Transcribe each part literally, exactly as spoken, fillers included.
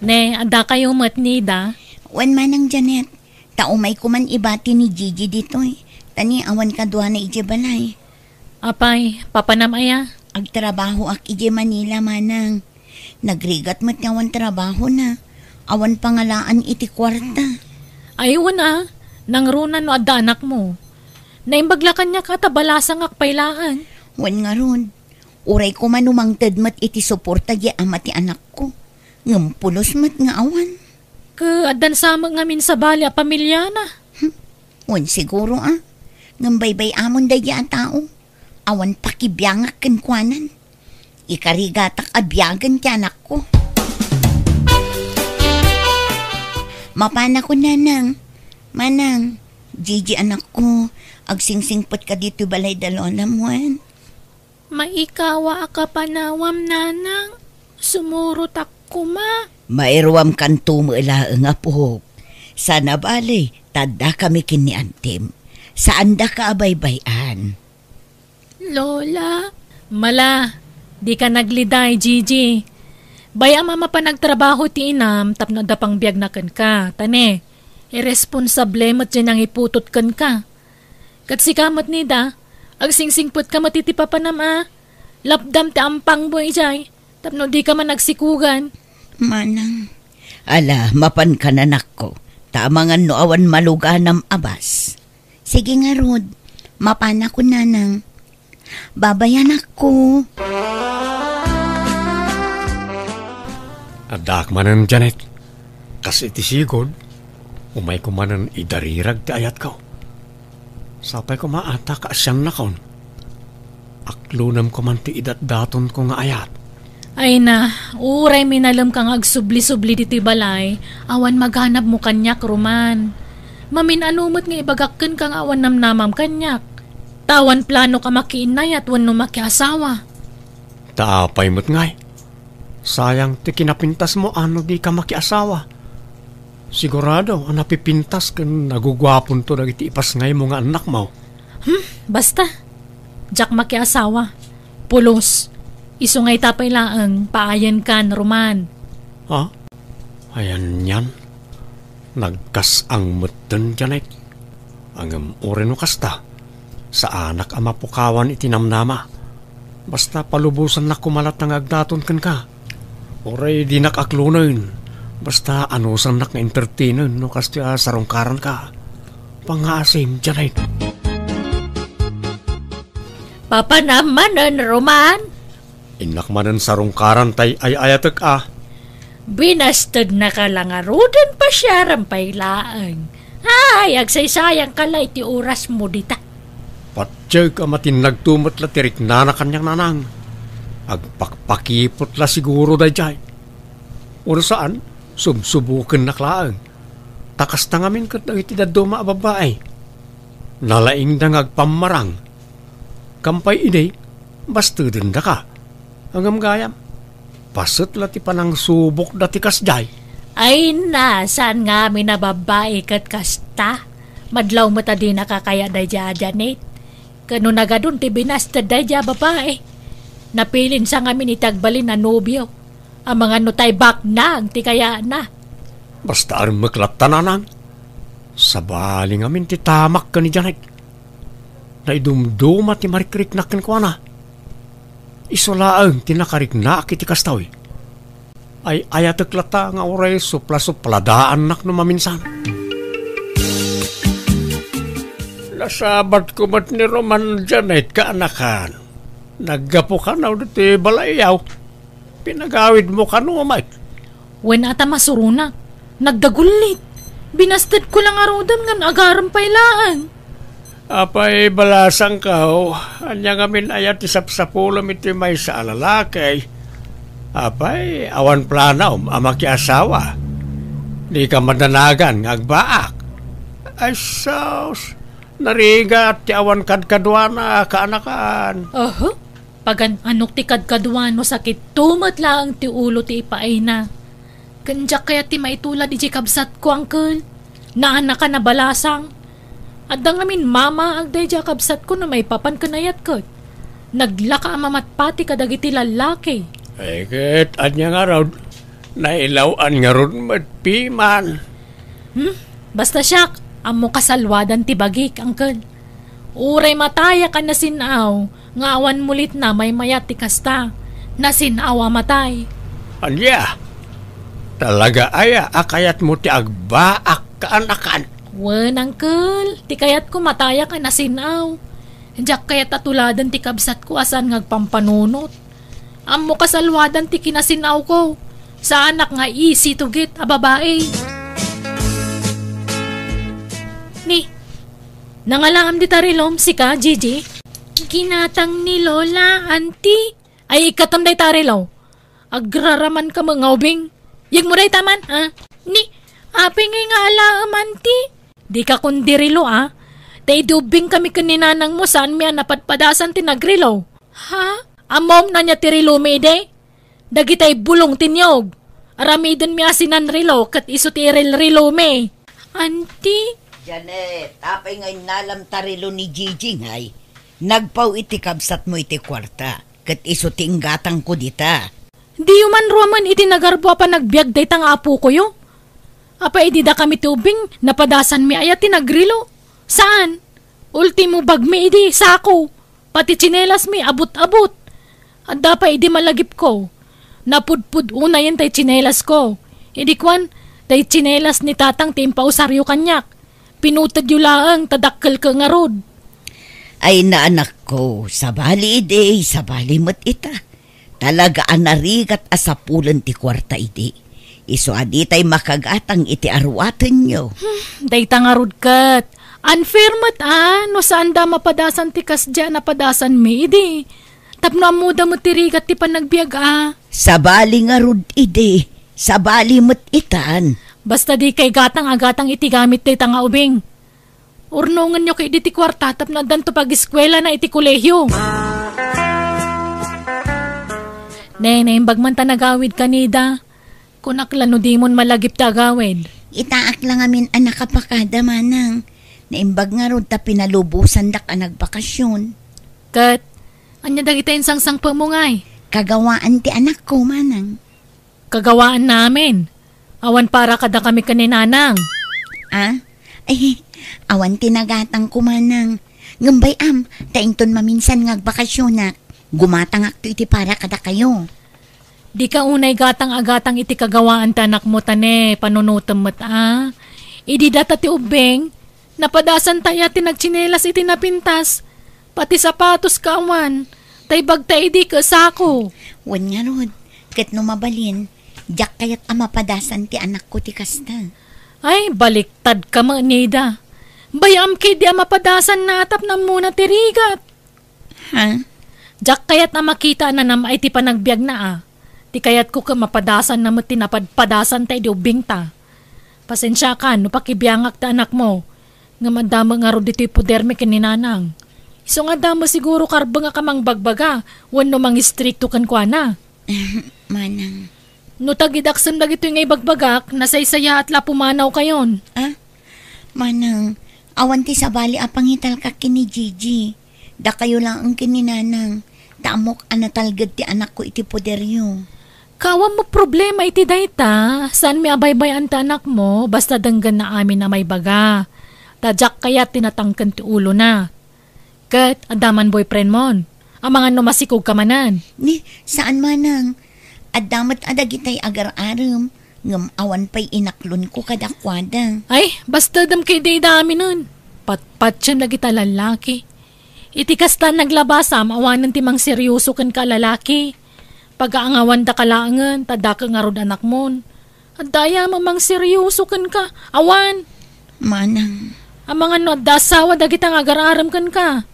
Ne, addakayo met ni Ida? Wen, Manang Janet, ta umayko man ibati ni Gigi ditoy, ta ni awan kaduana idiay balay. Apay, papanam aya? Agtrabahoak idiay Manila, Manang. Nagrigat met nga awan trabahona. Awan pangalaan iti kuarta. Ay, wen a, nangruna no adda anakmo. Naimbag la kaniak a ta balasangak pay laeng. Wen ngarud, uray koma no mangted met iti suporta diay ama ti anakko, ngem pulos met nga awan. Ket addan sa met ngamin sabali a pamiliana. Hmm. Wen siguro a, ngem baybay-amon daydiay a tao. Awan pakibiangak kenkuanan. Ikarigatak a biagen ti anakko. Mapanakon, Nanang. Manang, Gigi, anakko, agsingsingpet ka ditoy balay da Lolam wen? Maikawa a kapanawam, Nanang. Sumurotak koma. Mairuamkanto met laeng, apok. Sana bale, ta addakami ken ni Antim. Saandaka a baybay-an. Lola? Mala, dika nagliday, Gigi. Bay-am a mapan agtrabaho ti inam tapno adda pangbiagna kenka. Ta ne, irresponsable met diay nangiputot kenka. Ket sika met ni Ida, agsingsingpetka met iti papanam a lapdam ti ampangmo idiay tapno dika man agsikugan. Manang. Ala, mapankan, anakko, ta amangan no awan maluganam a bas. Sige ngarud, mapanakon, Nanang. Baybay-an, anakko. Addaak manen, Janet. Kas iti sigud, umayko manen idarirag ti ayatko. Sapay koma a ta kaasiannakon. Aklonem koma ti idatdatonko nga ayat. Ay na, uray minalemka nga agsubli-subli ditoy balay, awan maganabmo kaniak, Roman. Mamin-ano met nga ibagak kenka nga awan namnamam kaniak. Ta awan planok a makiinnayat wenno makiasawa. Ta apay met ngay? Sayang ti kinapintasmo a no dika makiasawa. Sigurado a napipintas ken naguguaponto dagiti ipasngaymo nga annakmo. Hmm, basta. Diak makiasawa. Pulos. Isu nga ita pay laeng, paayenkan, Roman. Ha? Ayan yan. Nagkas-ang metten, Janet. Ngem uray no kasta, saanak a mapukawan iti namnama. Basta palubosannak koma latta nga agdaton kenka. Uray dinak aklonen, basta anusannak nga entertainen no kastoy a sarungkaranka. Pangngaasim, Janet. Papanam manen, Roman? Innak manen sarungkaran tay ay-ayatek a. Binastednaka la ngaruden, pasiaram pay laeng. Ay, agsaysayangka la iti orasmo dita. Patiek a matinnagto met la ti riknana kaniak, Nanang. Agpakpakipot la siguro daydiay. Wenno saan, subsubokennak laeng. Ta kasta ngamin ket dagiti dadduma a babbai. Nalaingda nga agpammarang. Kampay idi, bastedendaka. Ngem gayam, paset la ti panangsubokda ti kasdiay. Ay na, saan ngamin a babbai ket kasta? Madlaw met a dinaka kayat daydiay a Janet. Ket no nagadun ti binasted daydiay a babbai, napilinsa ngamin iti agbalin a nobio. Amangan no tay baknang ti kayatna. Basta armek latta, Nanang. Sabali ngamin ti tamak ken ni Janet. Naidumduma ti marikriknak kenkuana. Isu laeng ti nakariknaak iti kastoy. Ay-ayatek latta nga uray suplasupladaannak no maminsan. Nasabatko met ni Roman, Janet, kaanakan. Naggapu kano ditoy balayyo. Pinagawidmo kano met? Wen a ta masuronak. Nagdagullit. Binastedko la ngaruden ngem agarem pay laeng. Apay, balasangko, ania ngamin aya ti sapsapulem iti maysa a lalaki? Apay, awan planom a makiasawa? Dika madanagan nga agbaak? Ay sus, narigat ti awan kadkaduana, kaanakan. Oho, pagan-anok ti kadkadua no sakitto met laeng ti ulo ti ipaayna. Ken diak kayat ti maitulad idiay kabsatko, uncle. Naanakan a balasang. Adda ngamin mamaag daydiay a kabsatko no maipapan ken ayat ket. Naglaka a mamatpati kadagiti lallaki. Ay, ket ania ngarud? Nailaw-an ngarud met piman. Hmm? Basta siak, ammo kasalwadan ti bagik, angkel. Uray matayak a nasin-aw nga awan mulitna maymayat ti kasta. Nasin-aw a matay. Ania? Talaga aya a kayatmo ti agbaak kaanakan? Wen, angkel, ti kayatko matayak a nasin-aw. Diak kayat a tuladen ti kabsatko a saan nga agpampanunot. Ammo kasalwadan ti kinasin-awko. Saanak nga isitugit a babai. Ni, nangalaam dita rilom, sika, Gigi? Ginatang ni Lola, Auntie. Ay, ikkatam dayta rilo. Agraraman ka nga ubing. Yegmo dayta man, ha? Ni, apay ngay nga alaem, Auntie? Dika kundi rilo, a. Ta idi ubbing kami ken ni nanangmo, saanmi a napadpadasan ti nagrilo. Ha? Ammom ania ti rilo mi idi? Dagitay bulong ti niyog. Aramidenmi a sinanrilo ket isu ti irilrilo mi. Auntie? Janet, apay nga innalam ta rilo ni Gigi ngay? Nagpaw iti kabsatmo iti kuarta, ket isu ti inggatangko dita. Diyo man ruamen iti nagarbo a panagbiag dayta nga apokoyo? Apay idi dakami ti ubbing, napadasanmi aya ti nagrilo? Saan? Ultimo bagmi idi sako, pati tsinelasmi abut-abut. Adda pay idi malagipko. Napudpud unayen tay tsinelasko. Idi kuan, tay tsinelas ni tatang ti impausaryo kaniak. Pinutedyo laeng ta dakkelko ngarud. Ay, naanakko, sabali idi, sabali met ita. Talaga a narigat a sapulen ti kuarta idi. Isu a ditay makagatang iti aruatenyo. Hmm, dayta ngarud ket. Unfair met a, no saanda mapadasan ti kasdiay a napadasanmi idi. Tapno ammoda met ti rigat ti panagbiag a. Sabali ngarud idi. Sabali met itan. Basta dikay gatang a gatang iti gamit dayta nga ubing. Urnongenyo ketdi ti kuarta tapno addanto pagiskuelana iti kolehio. Ne, naimbag man ta nagawid ka, Nida. Kunak la no dimon malagip ti agawid. Itaak la ngamin a nakapakada, manang. Naimbag ngarud ta pinalubosandak a nagbakasyon. Ket, ania dagiti insangsangpetmo ngay? Kagawaan ti anakko, manang. Kagawaan namin. Awan para kadakami ken ni Nanang. Ah? Ay, awan ti nagatangko, manang. Ngem bay-am, ta inton maminsan nga agbakasyonak, gumatangakto iti para kadakayo. Dika unay gatang a gatang iti kagawaan ti anakmo ta ne, panunotem met a. Idi data ti ubbing, napadasanta aya ti nagtsinelas iti napintas, pati sapatos kaawan, tay bagta idi ket sako. Wen ngarud, ket no mabalin, diak kayat a mapadasan ti anakko ti kasta. Ay, baliktad ka met, Nida. Bay-am ketdi a mapadasanna tapno ammona ti rigat. Ha? Diak kayat a makita a nanam-ay ti panagbiagna a. Ti kayatko ket mapadasanna met ti napadpadasanta idi ubbingta. Pasensiakan no pakibiangak ti anakmo. Ngem adda met ngarud ditoy podermi ken ni Nanang. Isu nga adda met siguro karbengnga a mangbagbaga wenno mangistrikto kenkuana. Manang. No tagidaksem dagitoy nga ibagbagak, nasaysayaat la a pumanawkayon. Ah? Manang, awan ti sabali a pangitalka ken ni Gigi. Dakayo laeng ken ni Nanang. Ta ammok a natalged ti anakko iti poderyo. Kaawan met problema iti dayta. Saanmi a baybay-an ti anakmo, basta denggenna amin a maibaga. Ta diak kayat ti natangken ti ulona. Ket adda man boyfriendmon. Amangan no masikogka manen. Ni, saan manang. Adda met a dagitay agar-arem, ngem awan pay inaklonko kadakuada. Ay, bastedem ketdi idi aminen. Patpatiem dagita lallaki. Iti kasta, naglabasam awanen ti mangserioso kenka a lalaki. Pagaangawandaka laengen, ta daka ngarud anakmon. Adda aya a mangserioso kenka? Awan. Manang. Amangan no adda asawa dagita nga agar-arem kenka.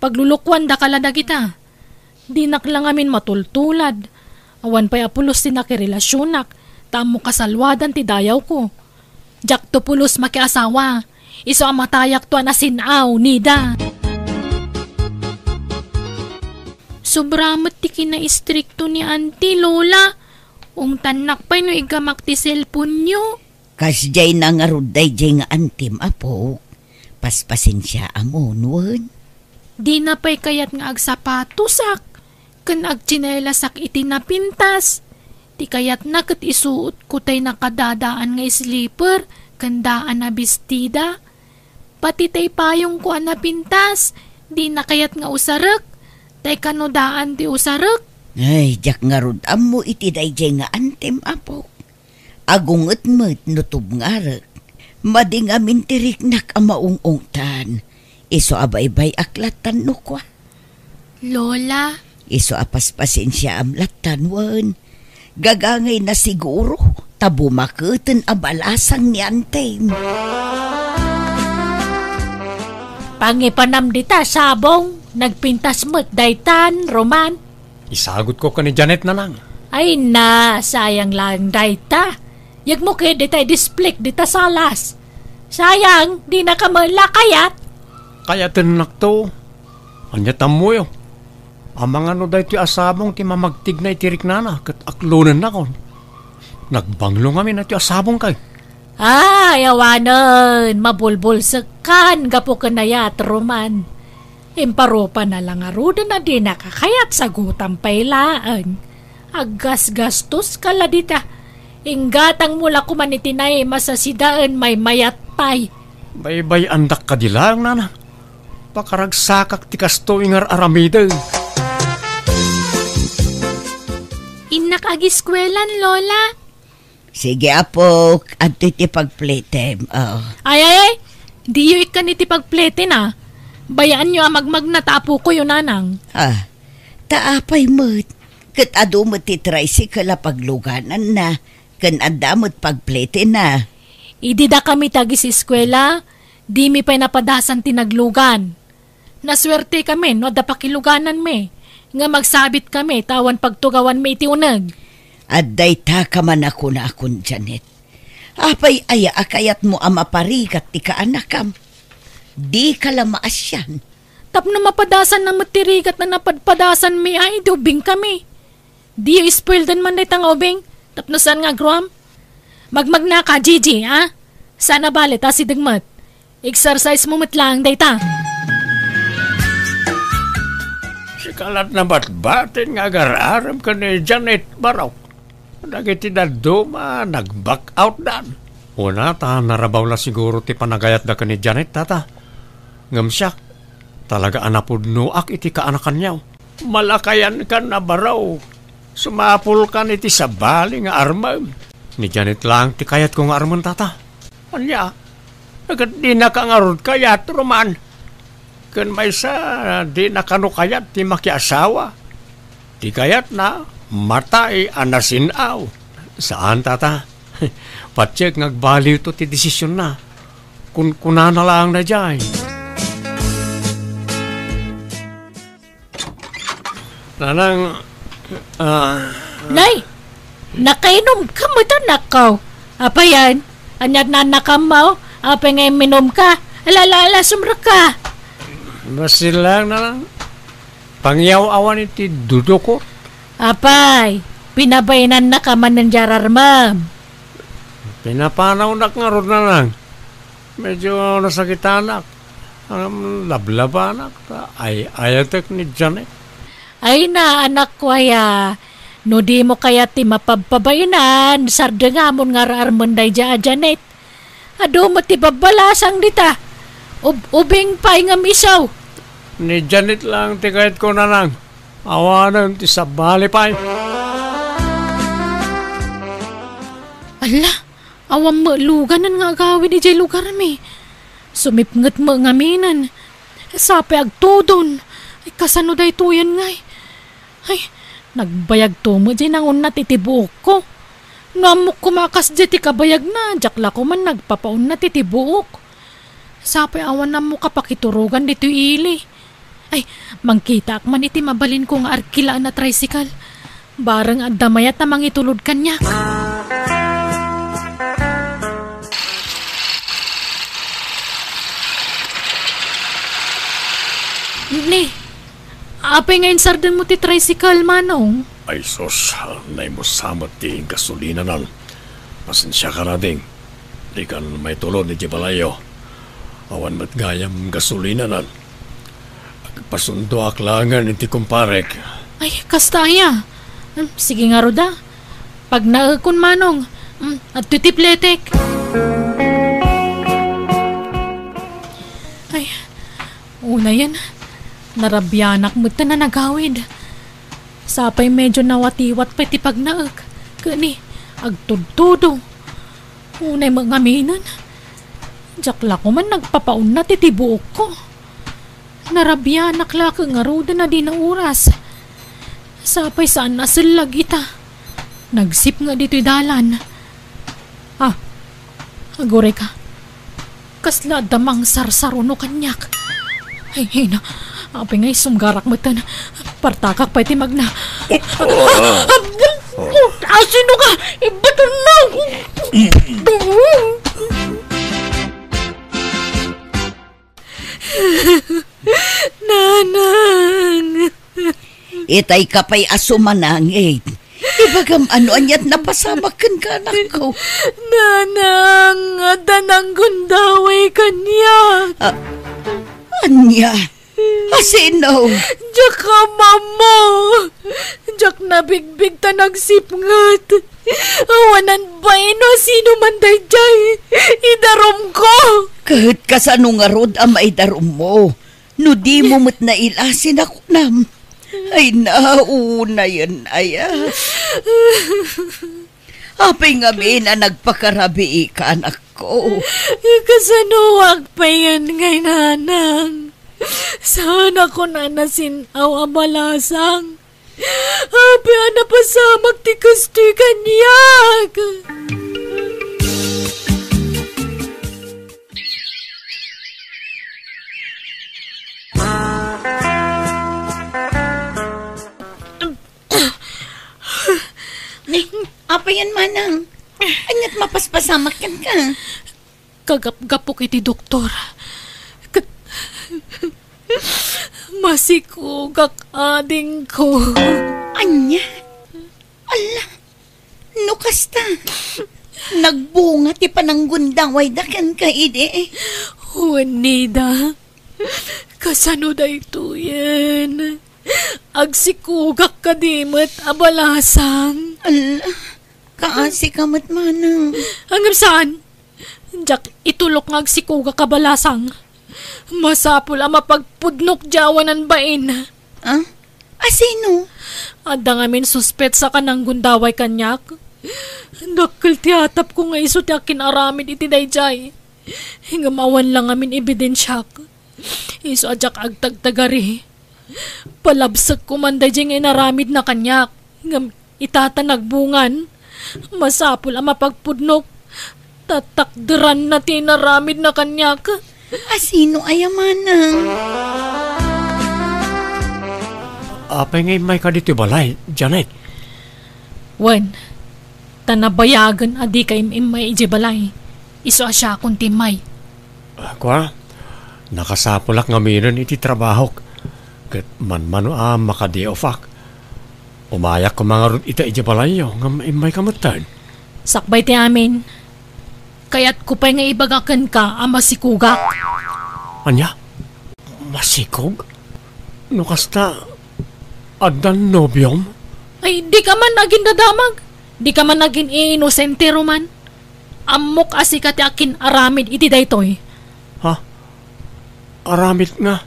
Paglulukuandaka la dagita. Dinak la ngamin matultulad. Awan pay a pulos ti nakirelasionak, ta ammo kasalwadan ti dayawko. Diakto pulos makiasawa. Isu a matayakto a nasin-aw, Nida. Sobra met ti kinaistrikto ni Auntie, Lola. Ungtannak pay no igamak ti cellphone-yo. Kasdiay na ngarud daydiay nga antim, apok. Paspasensiaam, wen. Dina pay kayat nga agsapatosak ken agtsinelasak iti napintas. Ti kayatna ket isuotko tay nakadadaan nga slipper ken daan a bestida. Pati tay payongko a napintas, dina kayat nga usarek. Tay kano daan ti usarek? Ay, diak ngarud ammo iti daydiay nga antem, apo. Agunget met no tubngarek. Madi ngamin ti riknak a maung-ungtan. Isu a baybay-ak lattan no kua. Lola. Isu a paspasensiaam lattan wen. Gagangayna siguro ta bumaketen a balasang ni antem. Pangipanam dita sabong, nagpintas met daytan, Roman. Isagutko ken ni Janet, nanang. Ay na, sayang lang dayta. Yegmo ket dita idisplik dita salas. Sayang, dina ka met la kayat. Kayatennakto. Ania tammoyo? Amangan no daytoy a sabong ti mamagtigna iti riknana ket aklonennakon. Nagbanglo ngamin daytoy a sabong kay. Ay, awanen, mabulbulsekkan gapu ken ayat, Roman. Imparupan na lang ngaruden a dinaka kayat sagutam pay laeng. Aggasgastos ka la dita. Inggatangmo la koman iti naima sa sidaen maymayat pay. Baybay-andak kadi laeng, nana. Pakaragsakak ti kastoy nga ar-aramiden. Innak agiskuelan, Lola. Sige, apok, adtoy ti pagpletem. Oh. Ay, ay, ay. Diyo ikkan iti pagpleten, a. Bayaanyo a magmagna ta apokoyo, nanang. Ah, ta apay met? Ket adu met ti tricycle a paglugananna, ken adda met pagpletenna. Idi dakami ti agiseskuela, dimi pay napadasan ti naglugan. Nasuertekami no adda pakilugananmi, ngem agsabitkami ta awan pagtugawanmi iti uneg. Adda ita ka man a kunakon, Janet. Apay aya a kayatmo a maparigat ti kaanakam? Dika la maasian. Tapno mapadasanna met ti rigat a napadpadasanmi a idi ubingkami. Diyo ispoildan man dayta nga ubing, tapno saan nga agruam? Magmagnaka, Gigi, a? Saan a bale ta asideg met. Exercise mo met laeng dayta. Sika lat nabatbatin nga agar-arem ken ni Janet, Barok. Dagiti dadduma, nag-back out dan. Una ta narabaw la siguro ti panagayatda ken ni Janet, tata. Ngem siak, talaga a napudnoak iti kaanakanyo. Malakayankan a baro. Sumapulkan iti sabali nga armem. Ni Janet laeng ti kayatko nga armen, tata. Ania? Ket dinaka ngarud kayat, Roman. Ken maysa, dina kano kayat ti makiasawa. Ti kayatna, matay a nasin-aw. Saan, tata. Patiek nga agbaliwto ti desisionna. Kunkunana laeng daydiay. Nanang, ah, Nay, nakainumka met, anakko. Apayan, ania't naannakam? Apay nga imminumka? Ala, ala, ala, sumrekka. Basi lang, nanang. Pangyaw-awan iti dudukot. Apay, pinabainannaka manen di ararmem. Pinapanawnak ngarud, nanang. Medyo nasakitanak. Ngem lablabanak ta ay-ayatek ni Janet. Ay na, anakko aya, no dimo kayat ti mapabpabainan, sardengamon nga ar-armen daydiay a Janet. Adu met ti babbalasang dita. Ub-, ubing pay ngem isu. Ni Janet lang ti kayatko, nanang. Awanen ti sabali pay. Alla, awan met luganen nga agawid idiay lugarmi. Sumipnget met ngaminen. Sapay agtudon. Ay, kasano daytoyen ngay? Ay, nagbayagto met diay nangunnat iti buokko. No ammok koma a kasdiay ti kabayagna, diak la koma nagpapaunnat iti buok. Sapay awan ammok a pakiturogan ditoy ili. Ay, mangkitaak man iti mabalinko nga arkilaen a tricycle. Bareng adda mayat a mangitulod kaniak. Ni, apay nga insardengmo ti tricycle, Manong? Ay sus, naimusa met ti gasolinanan. Pasensiakan, ading. Dikan maitulod idiay balayyo. Awan met gayam gasolinanan. Agpasundoak laengen iti kumparek. Ay, kasta aya. Hmm, sige ngarud a. Pagnaekon, Manong. Mm, adtoy ti pletek. Ay, unayen, narabianak met ta nanagawid. Sapay medyo nawatiwat pay ti pagnaek. Kani, agtudtudo. Unay met ngaminen. Diak la koman nagpapaunat iti buokko. Narabianak la ket ngaruden a di nauras. Sapay saan a sellag ita. Nagsipnget ditoy dalan. Ah, aguray ka. Kasla adda mangsarsaruno kaniak. Ay, ay na. Apay nga isumgarak metten. Partakak pay ti magna. Asino ka? Ibaton mo! Nanang! Itay ka pay a sumanangit. Ibagam ano aniat napasamak kenka, anakko. Nanang, adda nanggundaway kaniak. Ah, ania? Asino? Diak ammo. Diak nabigbig ta nagsipnget. Awanan bain no sino man daydiay. Idarumko. Ket kasano ngarud a maidarummo? No dimo met naila, sinakunam. Ay, naunayen aya. Apay ngamin a nagpakarabiika, anakko? Kasanoak payen ngay, nanang? Saan a kunana sin-aw a balasang. Apay a napasamak ti kastoy kaniak? Ni, apayen manang? Aniat mapaspasamak kenka? Kagapgapok iti doktor. Ket masikogak, adingko. Ania? Alla, no kasta, nagbunga ti pananggundawayda kenka idi? Wen, Nida, kasano daytoyen? Agsikogak kadi met a balasang. Alla, kaasi ka met manang. Ngem saan? Diak itulok nga agsikogak a balasang. Masapul a mapagpudnok diay awanan bain. Ah? Asino? Adda ngamin suspetsa a nanggundaway kaniak. Dakkel ti atapko nga isu ti akin-aramid iti daydiay. Ngem awan la ngamin ebidensiak. Isu a diak agtagtagari. Palabsekko man daydiay nga inaramidna kaniak, ngem ita ta nagbungan, masapul a mapagpudnok, ta takderanna ti inaramidna kaniak. Asino aya manang? Apay nga immayka ditoy balay, Janet? Wen, ta nabayagen a dika im-immay idiay balay, isu a siakon ti immay. Ah, kua, nakasapulak ngaminen iti trabahok, ket manmano a makadi-off-ak. Umayak koma ngarud ita idiay balayyo, ngem immayka metten. Sakbay ti amin, kayatko pay nga ibaga kenka a masikogak. Ania? Masikog? No kasta, addan nobiom? Ay, dika man agindadamag. Dika man agin-iinosente, Roman. Ammok a sika ti akin-aramid iti daytoy. Ha? Aramid nga?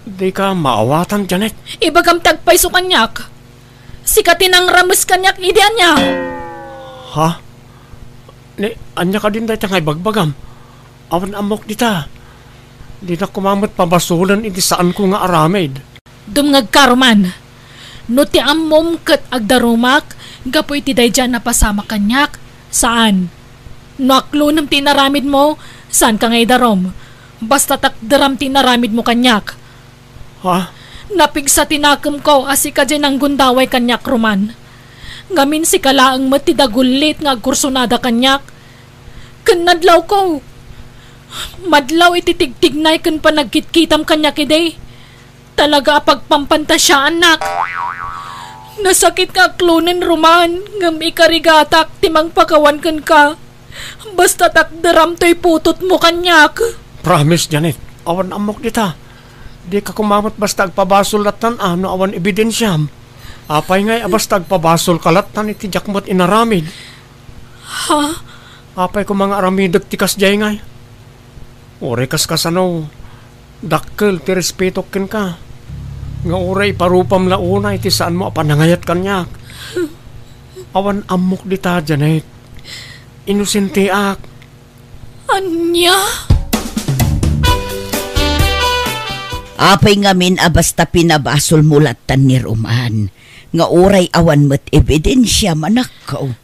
Dika maawatan, Janet? Ibagam ti agpayso kaniak. Sika ti nangrames kaniak idi ania? Ha? Ni, ania kadin dayta nga ibagbagam? Awan ammok dita. Dinak koma met pabasolen iti saanko nga aramid. Dumngegka, Roman. No ti ammom ket agdarumak gapu iti daydiay a napasamak kaniak, saan. No aklonem ti inaramidmo, saanka nga idarum. Basta takderam ti inaramidmo kaniak. Ha? Napigsa ti nakemko a sika diay nanggundaway kaniak, Roman. Ngamin sika laeng met ti dagullit nga agkursonada kaniak. Ken nadlawko. Madlaw iti tigtignay ken panagkitkitam kaniak idi. Talaga a pagpampantasiaannak. Nasakit nga aklonen, Roman, ngem ikarigatak ti mangpakawan kenka. Basta takderam toy putotmo kaniak. Promise, Janet. Awan ammok dita. Dika koma met basta agpabasol lattan a no awan ebidensiam. Apay ngay a basta agpabasolka lattan iti diak met inaramid? Ha? Apay koma nga aramidek ti kasdiay ngay? Uray kaskasano, dakkel ti respetok kenka. Nga uray iparupam la unay ti saanmo a panangayat kaniak. Awan ammok dita, Janet. Inosenteak. Ania? Apay ngamin a basta pinabasolmo lattan ni Roman, nga uray awan met ebidensiam, anakko?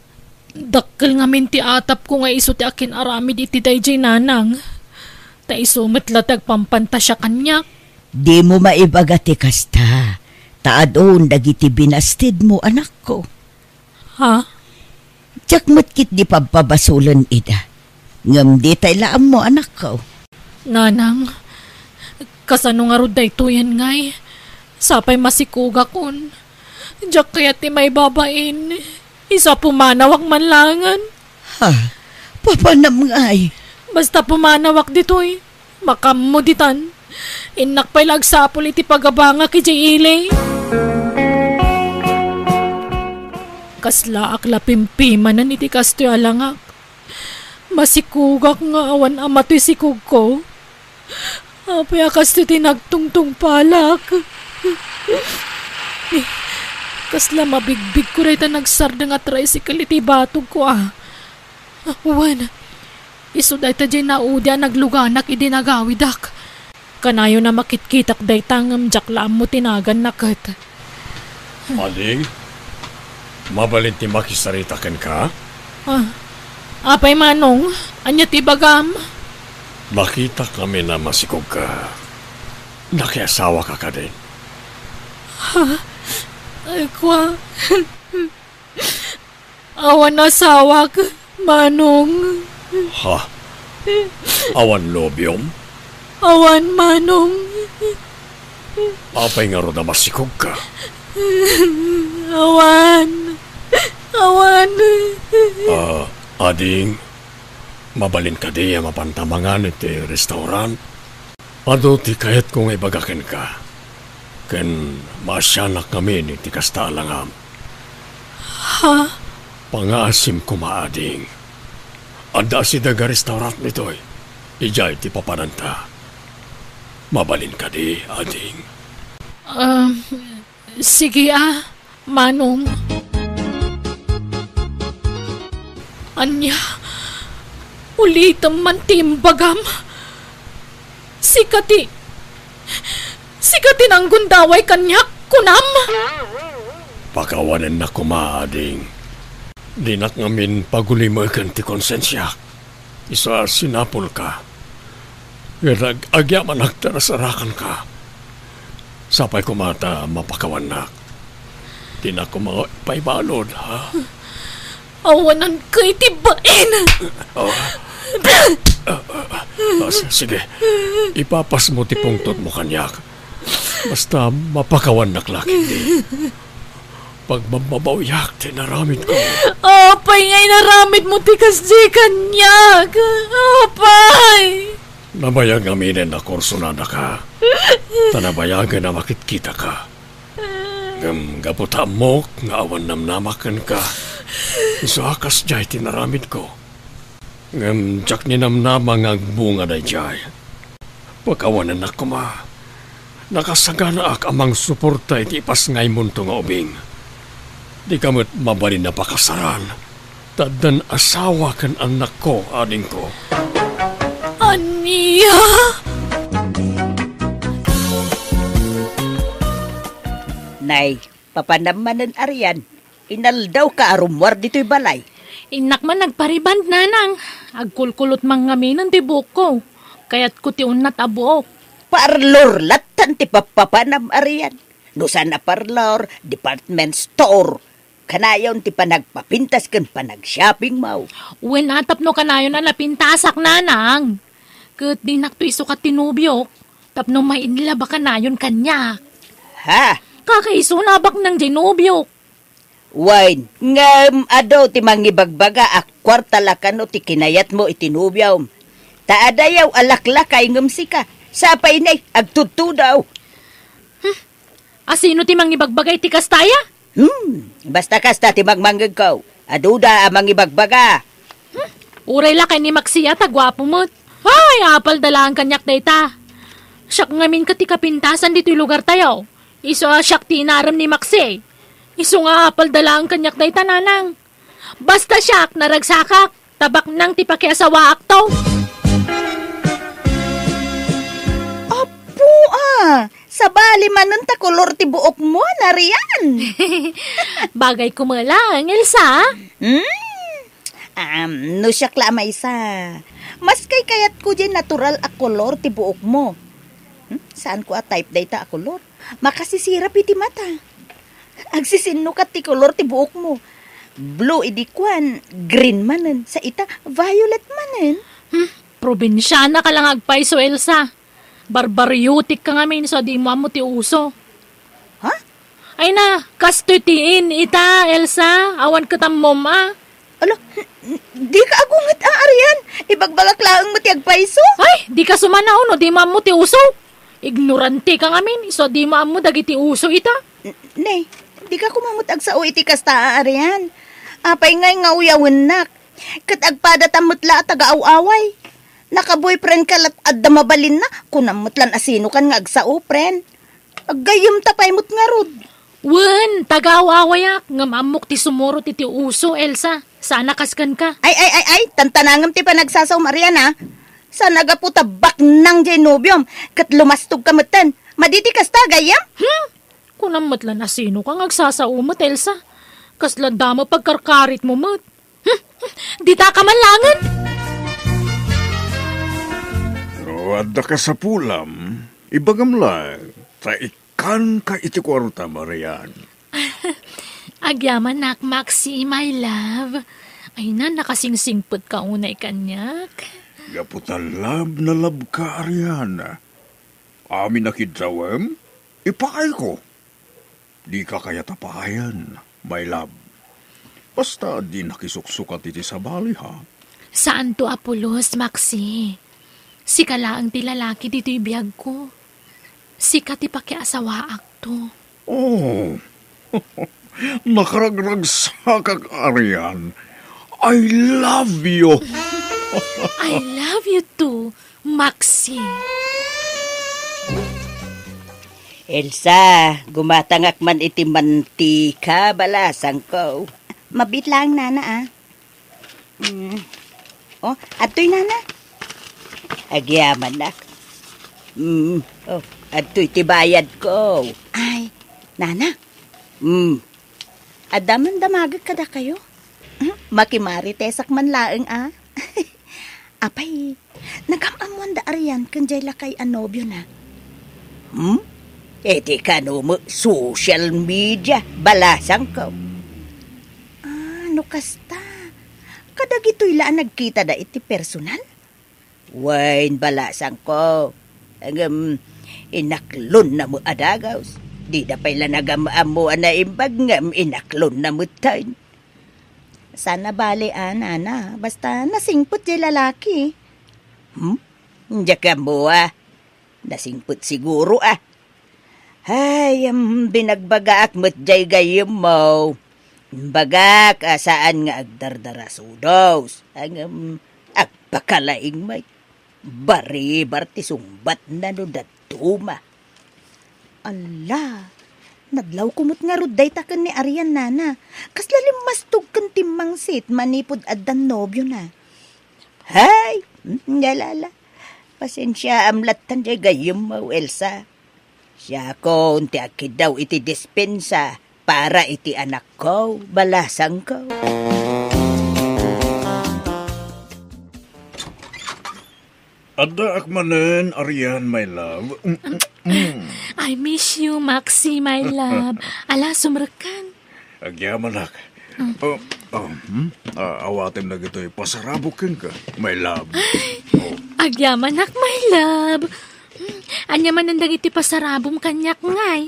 Dakkel ngamin ti atapko nga isu ti akin-aramid iti daydiay, nanang. Ta isu met la ti agpampantasia kaniak. Dimo maibaga ti kasta, ta adun dagiti binastidmo, anakko. Ha? Diak met ketdi pabpabasolen ida. Ngem ditay la ammo, anakko. Nanang, kasano ngarud daytoyen ngay? Sapay masikogakon. Diak kayat ti maibabain. Isu a pumanawak man laengen. Ha? Papanam ngay? Basta pumanawak ditoy, makaammo ditan. Innak pay la agsapul iti pagabangak idiay ili. Kaslaak la pimpimanen iti kastoy a langak. Masikogak nga awan ama toy sikogko. Apay a kastoy ti nagtungtungpalak? Kasla mabigbigko dayta nagsardeng a tricycle iti batogko, a. Wen, isu dayta diay naudi a nagluganak idi nagawidak. Kanayon a makitkitak dayta ngem diak la ammo ti naganna ket. Ading, mabalin ti makisarita kenka? Ah, apay, Manong, ania ti ibagam? Nakitak ngamin a masikogka. Nakiasawaka kadi? Ha? Ay, kua. Awan asawak, Manong. Ha? Awan nobiom? Awan, Manong. Apay ngarud a masikogka? Awan. Awan. Ah, ading, mabalin kadi a mapanta mangan iti restaurant? Adu ti kayatko nga ibaga kenka, ken maasianak ngamin iti kasta a langam. Ha? Pangaasim koma, ading. Adda asideg a restaurant ditoy. Idiay ti papananta. Mabalin kadi, ading? Um, Sige a, Manong. Ania? Ulitem man ti imbagam. Sika ti, sika ti nanggundaway kaniak, kunam? Pakawanennak koma, ading. Dinak ngamin pagulimeken ti konsensiak. Isu a sinapulka. Ket ag-, agyamanak ta nasarakanka. Sapay koma ta mapakawannak. Dinak koma paibalud, ha? Awananka iti bain! Oh. Oh, s-, sige. Ipapasmo ti pungtotmo kaniak. Basta mapakawannak la ketdi. Pagbabbabawiak ti inaramidko. Apay nga inaramidmo ti kasdi kaniak? Apay! Nabayag ngaminen a kursunadaka, ta nabayagen a makitkitaka. Ngem gapu ta ammok nga awan namnamak kenka, isu a kasdiay ti inaramidko. Ngem diak ninamnama nga agbunga daydiay. Pakawanennak koma. Nakasaganaak a mangsuporta iti ipasngaymonto nga ubing. Dika met mabalin a pakasaran, ta addan asawa ken annakko, adingko. Ania? Nay, papanam manen, Arian. Inaldawka a rummuar ditoy balay. Innak man nagpariband, nanang. Agkulkulot man ngaminen ti buokko. Kayatko ti unnat a buok. Parlor lattan ti pappapanam, Arian. No saan a parlor, department store. Kanayon ti panagpapintas ken panagshoppingmo. Wen a, tapno kanayon a napintasak, nanang. Ket dinakto isukat ti nobiok. Tapno ma-in love a kanayon kaniak. Ha? Kakaisuna a baknang diay nobiok. Wen, ngem adu ti mangibagbaga a kuarta la kano ti kinayatmo iti nobiom. Ta adayaw a laklakay ngem sika, sapay nay agtudtudaw. Hmm. Asino ti mangibagbaga iti kasta aya? Hmm, basta kasta ti mangmangngegko. Aduda a mangibagbaga. Hmm, uray lakay ni Maxi a ta guapo met. Ay, apalda laeng kaniak dayta. Siak ngamin ket ti kapintasan ditoy lugartayo. Isu a siak ti inarem ni Maxi. Isu nga apalda laeng kaniak dayta, nanang. Basta siak, naragsakak, ta baknang ti pakiasawaakto. Apo, ah! Sabali manen ta kolor ti buokmo, Narian. Bagay ko met laeng, Elsa. Hmm? Um, no siak la a maysa, mas kaykayatko diay natural a kolor ti buokmo. Hmm? Saanko a type dayta a kolor. Makasisirap iti mata. Agsisinnukat ti kolor ti buokmo. Blue idi kuan, green manen, sa ita, violet manen. Hmm, probinsiana ka la nga agpayso, Elsa. Barbariotic ka ngamin, so dimo ammo ti uso. Ha? Ay na, kastoy ti in ita, Elsa. Awan ket ammom a. Ala, n-, n-, dika agunget a, Arian. Ibagbagak laeng met ti agpayso. Ay, dika sumanaw no dimo ammo ti uso. Ignorante ka ngamin, isu a dimo ammo dagiti uso ita. N-, ne, dika koma met agsao iti kasta a Arian. Apay ngay nga uyawennak? Ket agpadatam met la a taga-aw-away. Naka-boyfriend ka lat adda mabalinna, kunam met lan a sinokan nga agsao, friend. Aggayyemta pay met ngarud. Wen, taga-aw-awayak, ngem ammok ti sumurot iti uso, Elsa. Saan a kas kenka. Ay, ay, ay, ay, tantanangem ti panagsasaom, Arian, a. Saan a gapu ta baknang diay nobiom, ket lumastog ka metten. Madi ti kasta, gayyem? Hmm? Kunam met lan a sinoka nga agsasao met, Elsa. Kasla damo pagkarkaritmo met. Hmm? Dita ka man laengen? No adda kasapulam, ibagam laeng, ta ikkanka iti kuarta, Arian. Agyamanak, Maxi, my love. Ay na, nakasingsingpet ka unay kaniak. Gapu ta love na love ka, Arian. Amin a kiddawem, ipakayko. Dika kayat a pakayen, my love. Basta di nakisuksukat iti sabali, ha? Saanto a pulos, Maxi. Sika laeng ti lalaki ditoy biagko. Sika ti pakiasawaakto. Oh, nakaragragsakak, Arian. I love you. I love you too, Maxi. Elsa, gumatangak man iti mantika, balasangko. Mabiit laeng, nana, a. Mm. Oh, adtoy, nana. Agyamanak. Mm. Oh, adtoy ti bayadko. Ay, nana. Mm. Adda man damagek kadakayo? Hmm? Makimaritesak man laeng, a. Apay, nagam-ammoan da Arian ken jay lakay a nobiona? Hmm? Iti kano met social media, balasangko. Ah, no kasta, kadagitoy la a nagkitada iti personal? Wen, balasangko. Ngem, inaklonna met a dagus. Dida pay la nagam-ammo a naimbag ngem inaklonna metten. Saan a bale a, nana, basta nasingpet jay lalaki. Hmm? Diak ammo a. Nasingpet siguro a. Ay, am, binagbagaak met jay gayyemmo. Imbagak a saan nga agdardarasudos. Ngem, agpakalaing met. Baribar ti sungbatna no dadduma. Alla, nadlawko met ngarud dayta ken ni Arian, nana. Kasla limmastog ken timmangsit manipud addan nobiona. Hay, mm, yalala. Pasensiaam lattan jay gayyemmo, Elsa. Siakon ti agkiddaw iti dispensa para iti anakko, balasangko. Addaak manen, Arian, my love. Mm, mm, mm. I miss you, Maxi, my love. Ala, sumrekkan. Agyamanak. Mm. Oh, oh, hmm? Ah, awatem dagitoy pasarabok kenka, my love. Ay, oh. Agyamanak, my love. Hmm, ania manen dagiti pasarabom kaniak ngay?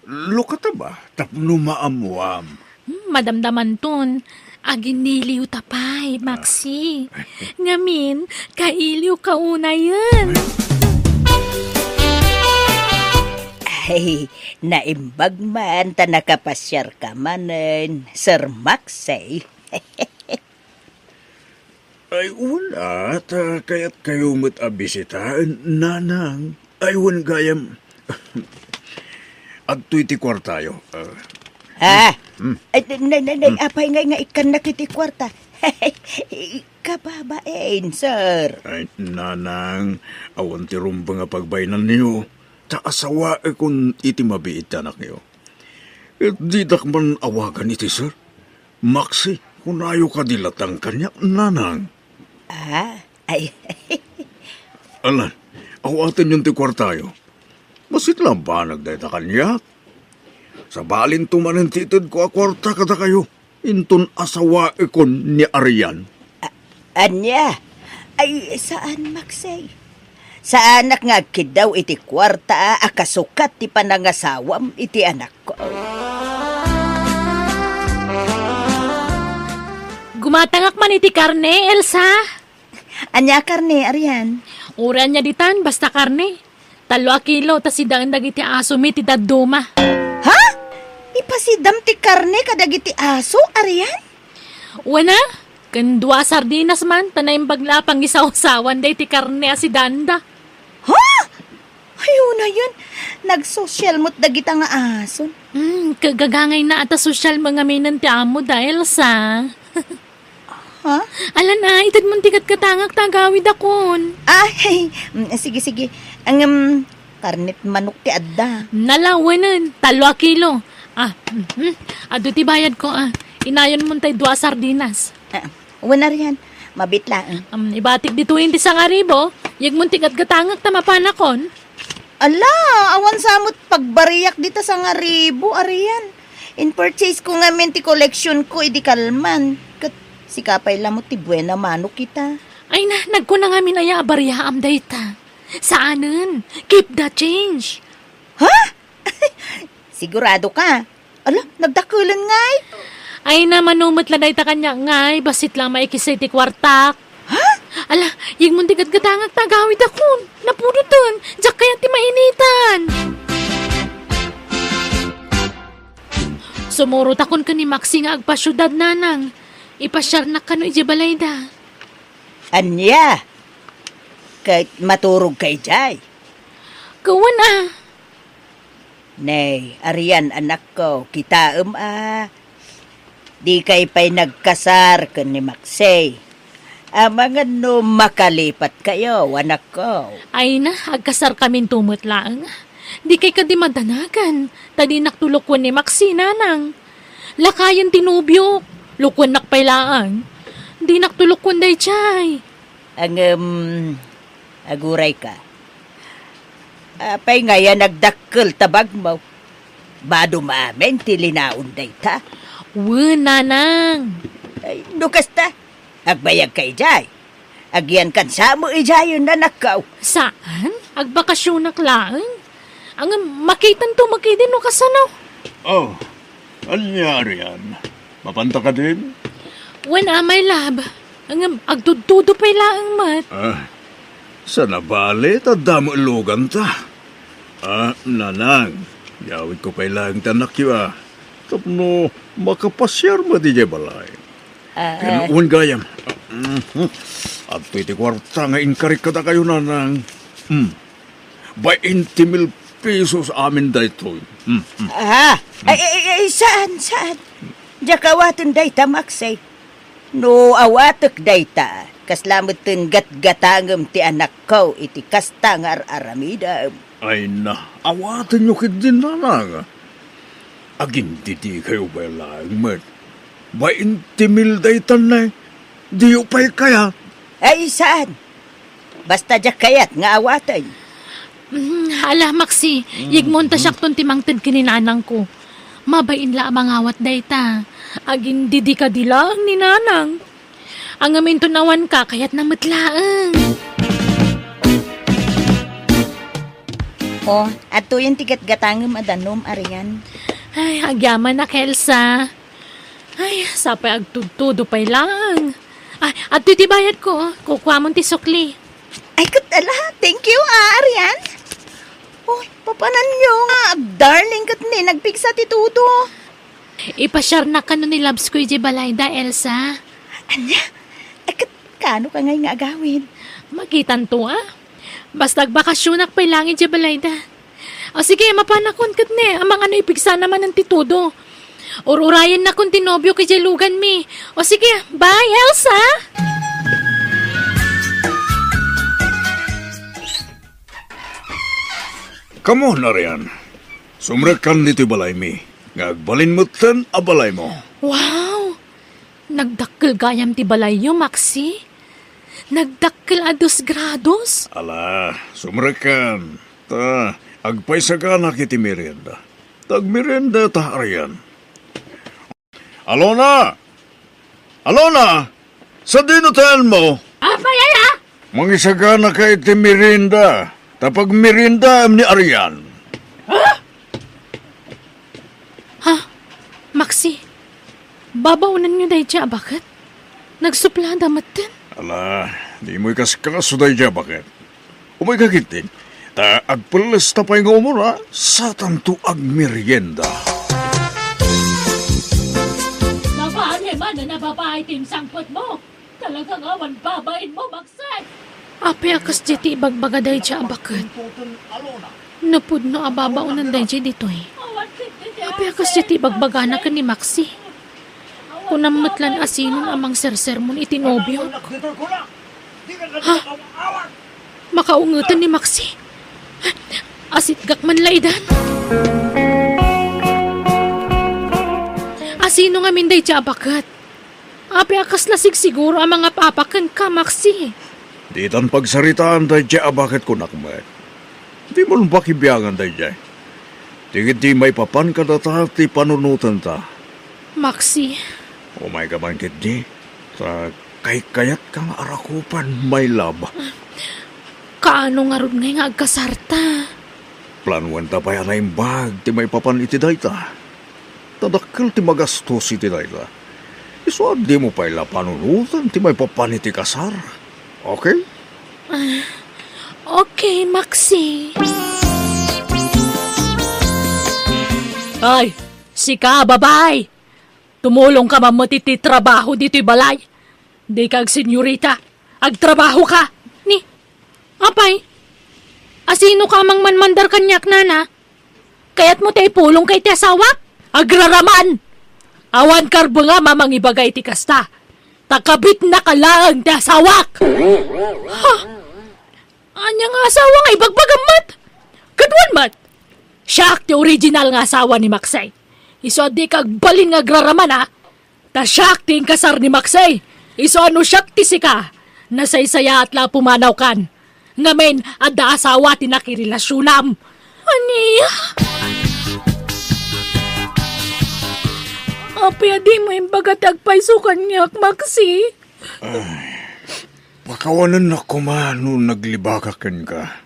Lukata ba? Tapno maammuam. Hmm, madamdamanton. Aginiliw ta pay, Maxi. Ngamin, kailiw ka unayen. Ay, naimbag man ta nakapasiarka manen, Sir Maxey. Ay, wen a, ta kayatkayo met a bisitaen, Nanang. Ay, wen gayam. Adtoy ti kuartayo. Ah. Ha? Hmm. Ay, nay, nay, nay, Hmm. apay ngay nga ikkannak iti kuarta? Kababain, sir. Ay, Nanang, awan ti rumbeng a pagbainanyo. Ta asawaekon iti mabiit ti anakyo. Ket didak man awagan iti sir. Maxi, kunayo kadi latta kaniak, Nanang. Ah, ay. Alan, awatenyon ti kuartayo. Bassit la banag dayta kaniak. Sabalinto manen ti itedko a kuarta kadakayo. Inton asawaekon ni Arian. A-, ania? Ay, saan, Maxey. Saanak nga agkiddaw iti kuarta a kasukat ti panangasawam iti anakko. Gumatangak man iti karne, Elsa. Ania karne, Arian? Uray ania ditan, basta karne. Tallo a kilo, ta sidaen dagiti asomi ti dadduma. Ha? Ipasidam ti karne kadagiti aso, Arian? Wen a, ken dua a sardinas man, ta naimbag la a pangisawsawan daydi karne a sidanda. Ha? Ay, unayen, nagsosyal met dagita nga ason. Hmm, kagagangay na ata sosyal mo ngamin ti amo da, Elsa. Ha? Alan a, itedmon ti gatgatangak ta agawidakon. Ah, mm, sige, sige. Ang, um, karnet manok ti adda. Nalawenen, talo a kilo. Ah, mhm. Adu ti bayadko, ah. Inayonmon tay dua a sardinas. Ah, wen a rian, mabit laeng. Um, ibatik ditoyen ti sangaribo, yegmon ti gatgatangak ta mapanakon. Ala, awan sa met pagbariak dita sangaribo, a rian. In-purchase ko ngamin ti collection ko idi kalman. Ket sika pay la met ti buena manok ita. Ay na, nagkuna ngamin aya a bariaam dayta. Saanen, keep the change. Ha? Sigurado ka? Ala, nagdakkelen ngay? Ay na, mano met la dayta kaniak ngay, bassit la maikis ti kuartak. Ha? Ala, yegmon ti gatgatangak ta agawidakon. Napudoten, diak kayat ti mainitan. Sumurotakon ken ni Maxi nga agpasiudad, Nanang. Ipasiarnak kano idiay balayda. Ania? Ket maturogka idiay? Wen a. Nay, a rian, anakko, kitaem a. Dikay pay nagkasar ken ni Maxi. Amangan no makalipatkayo, anakko. Ay na, agkasarkaminto met laeng. Dikay kadi madanagan, ta dinak to lukuen ni Maxi, Nanang. Lakayen ti nobiok, lukuennak pay laeng. Dinak to lukuen daydiay. Ngem, agurayka. Apay ngay a nagdakkel ta bagmo? Badom amin ti linaon dayta? Wen, Nanang. Ay, no kasta, agbayagka idiay. Agyankan sa met idiayen, anakko. Saan? Agbakasionak laeng. Ngem, makitanto met idi no kasano. Oh, ania a rian? Mapanta kadin? Wen a, my love. Ngem, agtudtudo pay laeng met. Ah, sana bale, ta adda met luganta. Ah, Nanang, yawidko pay laeng ti anakyo a. Tapno makapasiar met idiay balay. Ah, ken ah. Wen gayam. Mhm. Adtoy ti kuarta nga inkarik kadakayo, Nanang. Hmm. Bainte mil pesos amin daytoy. Hmm, hmm. Ah, hmm. Ay, ay, ay, saan, saan? Diak awaten dayta, Maxi. No awatek dayta, kasla metten gatgatangem ti anakko iti kasta nga ar-aramidem. Ay na, awatenyo ketdin, Nanang. Agindidikayo pay laeng met. Bainte mil daytan, nay. Diyo pay kayat? Ay, saan? Basta diak kayat nga awaten. Mm, ala, Maxi, yegmon ta siakton ti mangted ken ni nanangko. Mabain la a mangawat dayta. Agindidi kadi laeng ni nanang. Ngem inton awanka, kayatna met laeng. O, adtoyen ti gatgatangem a danum, a rian. Ay, agyamanak, Elsa. Ay, sapay agtudtudo pay laeng. Ay, adtoy ti bayadko, oh. Kukuamon ti sukli. Ay, ket ala, thank you, ah, a rian. Uy, papananyo nga, darling, ket ni nagpigsa ti tudo. Ipasiarnak kano ni Labs ko idiay balayda, Elsa. Ania? Ay, ket kaano ka ngay nga agawid? Makitanto, a. Basta agbakasionak pay laeng idiay balayda. O sige, mapanakon ket ni, amangan no ipigsana manen ti tudo. Ur-urayennakon ti nobiok idiay luganmi. O sige, bye, Elsa! Come on, Arian. Sumrekkan ditoy balaymi, nga agbalin metten a balaymo. Wow! Nagdakkel gayam ti balayyo, Maxi. Nagdakkel a dos grados. Ala, sumrekkan. Ta, agpaisaganak iti merienda. Ta agmerienda ta, Arian. Alona! Alona! Sadino taenmo? Apay aya? Mangisaganaka iti merienda. Ta pagmeriendaem ni Arian. Ha? Ha? Maxi, babaonenyo daydiay a baket? Nagsuplada metten? Ala, dimo ikaskaso daydiay a baket. Umayka ketdi, ta agpelles ta pay nga umuna, satanto agmerienda. Babae manen a babae ti insangpetmo. Talaga nga awan babainmo, Maxi. Apay a kasdiay ti ibagbaga daydiay a baket? No pudno a babaonen daydiay ditoy. Apay a kasdiay ti ibagbagana ken ni Maxi? Kunam met laeng a sinon a mangsersermon iti nobiok. Ha? Makaungeten ni Maxi? Asitgak man la idan. A sino ngamin daydiay a baket? Apay a kasla sigsiguro a mangap-apa kenka, Maxi? Ditan pagsaritaan daydiay a baket kunak met. Dimon pakibiangan daydiay. Ti ketdi maipapan kadata ti panunotenta. Maxi. Umayka man ketdi, ta kaykayatka nga arakupen, my love. Kaano ngarud ngay nga agkasarta? Planoenta pay a naimbag ti maipapan iti dayta. Ta dakkel ti magastos iti dayta. Isu a dimo pay la panunoten ti maipapan iti kasar. Okay? Ah, okay, Maxi. Ay, sika, babae! Tumulongka man met iti trabaho ditoy balay. Dika agsenyorita. Agtrabahoka. Ni, apay, a sinoka a mangmanmandar kaniak, nana? Kayatmo ti ipulongka iti asawak? Agraraman! Awan karbengam a mangibaga iti kasta. Ta kabitnaka laeng ti asawak! Ha? Ania nga asawa nga ibagbagam met? Ket wen met, siak ti original nga asawa ni Maxi. Isu a dika agbalin nga agraraman, a. Ta siak ti inkasar ni Maxi. Isu a no siak ti sika, nasaysayaat la a pumanawkan. Ngamin, adda asawa ti nakirelasionam. Ania? Apay a dimo imbaga ti agpayso kaniak, Maxi? Ay, pakawanennak koma no naglibakak kenka.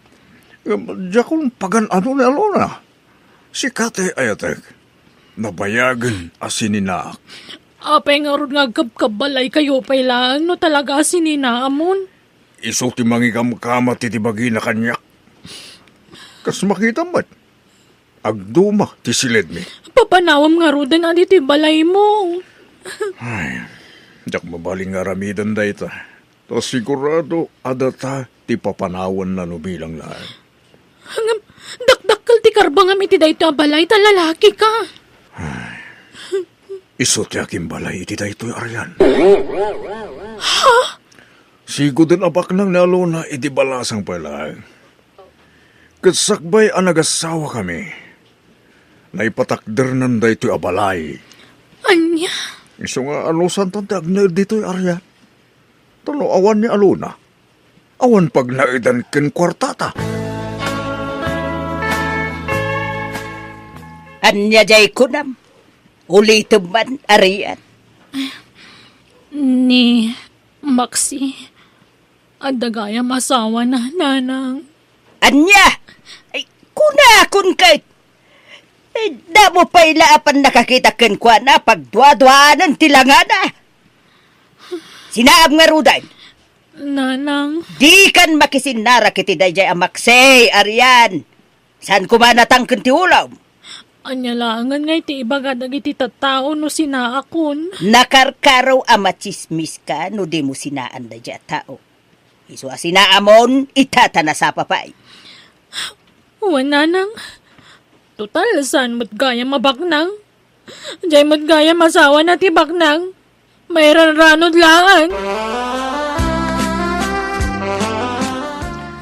Ngem diakon pagan-ano ni Alona. Sika ti ayatek. Nabayagen a sininaak. Apay ngarud nga agkabkabbalaykayo pay laeng no talaga a sininaamon? Isu ti mangikamkama ti, ti bagina kaniak. Kas makitam met, agduma ti siledmi. Papanawam ngaruden a ditoy balaymo. Ay, diak mabalin nga aramiden dayta. Ta sigurado a data ti papanawanna no bilang laeng. Ngem, dakdakkel ti karbengam iti daytoy a balay ta lalakika. Ay, isu ti akimbalay iti daytoy a rian. Ha? Siguden a baknang ni Alona iti balasang pay laeng. Ket sakbay a nagasawakami, naipatakdernan daytoy a balay. Ania? Isu nga anusantan ti agnaed ditoy a rian. Ta no awan ni Alona, awan pagnaedan ken kuartata. Ania diay kunam? Ulitem man a rian. Ni Maxi, adda gayam asawana, nanang. Ania? Ay, kunakon ket. Ay, damo pay la a pannakakita kenkuana, pagduaduanan ti langana. Sinaam ngaruden. Nanang. Dikan makisinnarek iti daydiay a Maxi a rian. Saan koma natangken ti ulam? Ania laengen nga iti ibaga dagiti tattao no sinaakon? Nakarkaro a matsismiska no dimo sinaan daydiay a tao. Isu a sinaamon, ita ta nasapa pay. Wen, nanang. Total, saan met gayam a baknang? Diay met gayam asawana ti baknang. Mairanranod laeng.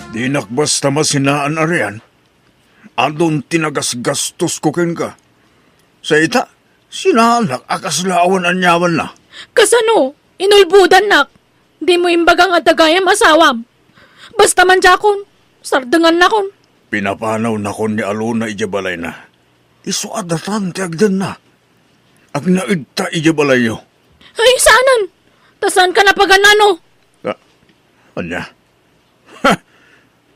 Dinak basta masinaan a rian. Adun ti nagasgastosko kenka. Sa ita, sinaanak a kasla awan aniamanna. Kasano? Inulbodannak. Dimo imbaga nga adda gayam asawam. Basta man diakon, sardengannakon. Pinapanawnakon ni Alona idiay balayna. Isu a datan ti agdenna. Agnaedta idiay balayyo. Ay, saanen? Ta saanka napagan-ano? Ah, ania? Ha!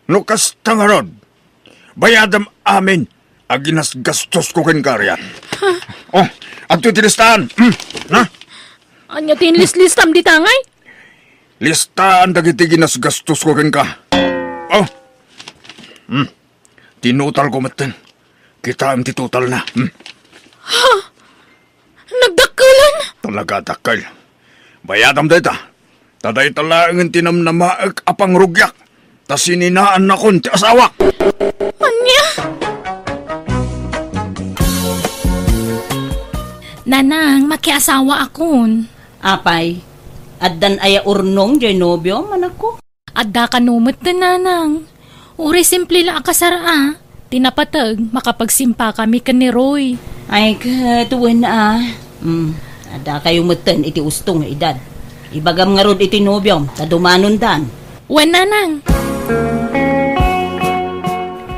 No kasta ngarud, bayadam amin a ginasgastosko kenka rian. Oh, adtoy ti listaan. Hmm, na? Ania ti inlislistam dita ngay? Listaan dagiti ginasgastosko kenka. Oh. Hmm. Tinutalko metten. Kitaem ti totalna. Hmm. Ha? Nagdakkelan? Talaga dakkel. Bayadam dayta. Ta dayta laengen ti namnamaek a pangrugiak. Ta sininaannakon ti asawak. Ania? Nanang, makiasawaakon. Apay, addan aya urnong diay nobiom, anakko? Adda kano metten, nanang. Uray simple la a kasar a, ti napateg, makapagsimpakami ken ni Roy. Ay, ket wen a. Mm, addakayo metten iti usto nga edad. Ibagam ngarud iti nobiom, ta dumanondan. Wen, nanang.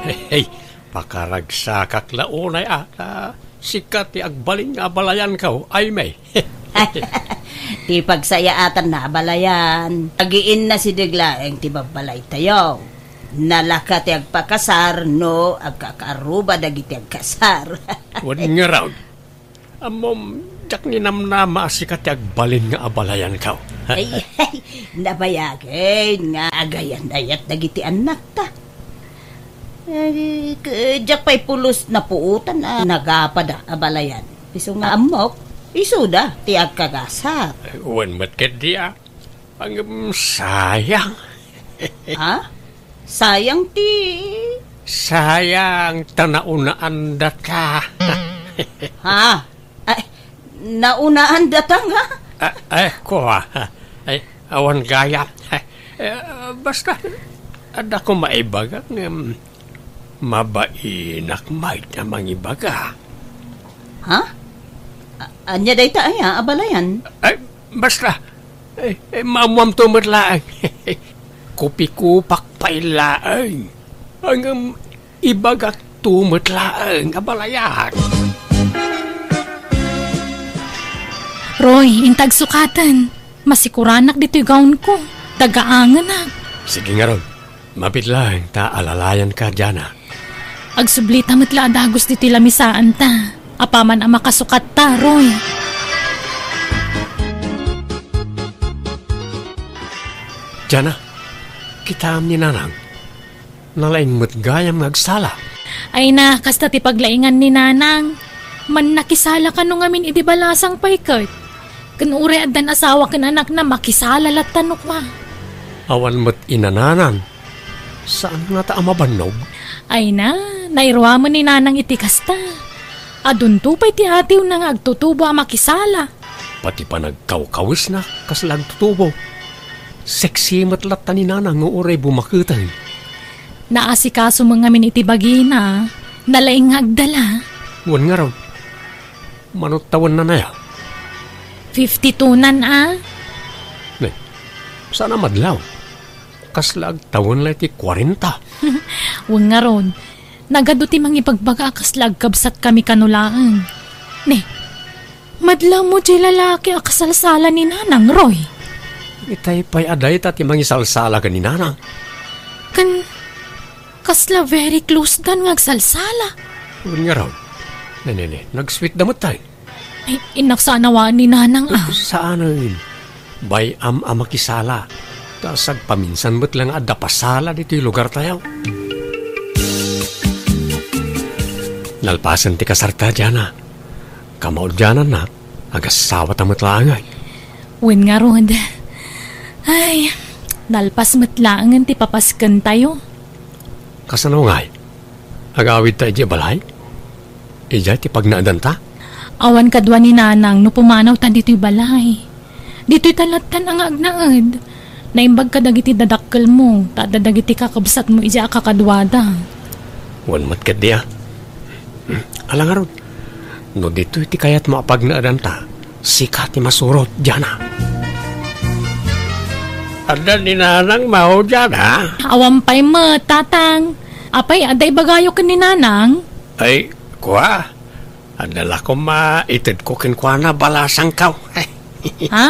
Hey, hey, pakaragsakak la unay a, ta sika ti agbalin nga abalayanko, Aimee. Ti pagsayaatanna abalayan, agiinna sideg laeng ti babbalaytayo. Nalaka ti agpakasar no agkakaarruba dagiti agkasar. Wen ngarud, ammom, diak ninamnama a sika ti agbalin nga abalayanko. Ay, ay, nabayagen nga agayan-ayat dagiti annakta. Ay, ke-, diak pay pulos napuotan a nagapada abalayan. Isu nga ammok, isuda ti agkagasat. Wen met ketdi a. Ngem sayang. Ha? Sayang ti? Sayang ta naunaandata. Ha? Ay, naunaandata nga? Ah, eh, kua. Ay, awan gayam. Eh, basta, adda ko maibaga ngem mabainak met a mangibaga. Ha? A-, ania dayta aya, abalayan? Ay, basta. Eh, eh, maammuamto met laeng. Kupikupak pay laeng. Ngem ibagakto met laeng, abalayan. Roy, inta agsukaten. Masikuranak ditoy gawnko. Tagaangenak. Sige ngarud. Mabiit laeng ta alalayanka, Diana. Agsublita met la a dagus ditoy lamisaanta. Apaman a makasukatta, Roy. Diana, kitaem ni Nanang. Nalaing met gayam nga agsala. Ay na, kasta ti paglaingan ni Nanang. Mannakisala kano ngamin idi balasang pay ket. Ken uray addan asawa ken anakna, makisala latta no kua. Awan met inananan. Saan ngata a mabannog? Ay na, nairuamen ni Nanang iti kasta. Adunto pay ti atiwna nga agtutubo a makisala. Pati panagkawkawesna, kasla agtutubo. Sexy met latta ni Nanang nga uray bumaketen. Naasikaso met ngamin iti bagina, nalaing nga agdala. Wen ngarud, mano tawenna aya? Fifty-two-nan a. Ne, saan a madlaw? Kasla agtawen la iti kuarenta. Wen ngarud, nagadu ti mangibagbaga a kasla agkabsatkami kano laeng. Ne, madlaw mo diay lalaki a kasalsala ni Nanang, Roy. Itay pay a dayta ti mangisalsala ken ni Nanang. Ken kasla very close dan nga agsalsala. Wen ngarud. Ne, ne, ne, nagsweet da met tay. Ay, innak saan a waan ni Nanang a. Saanen. Bay-am a makisala. Ta sagpaminsan met la nga adda pasala ditoy lugartayo. Nalpasen ti kasarta, Jana. Kamaudiananna, agasawata met laeng, ay. Wen ngarud. Ay, nalpas met laengen ti papaskentayo. Kasano ngay? Agawidta idiay balay? Idiay ti pagnaedanta? Awan kadua ni Nanang no pumanawta ditoy balay. Ditoy ta lattan a nga agnaed. Naimbag kadagiti dadakkelmo, ta adda dagiti kakabsatmo idiay a kakaduada. Wen met ketdi a. Ala ngarud, no ditoy ti kayatmo a pagnaedanta, sika ti masurot, Jana. Adda ni Nanang maudiana? Awan pay met, Tatang. Apay, adda ibagayo ken ni Nanang? Ay, kua, adda la koma itedko kenkuana balasangko. Ha?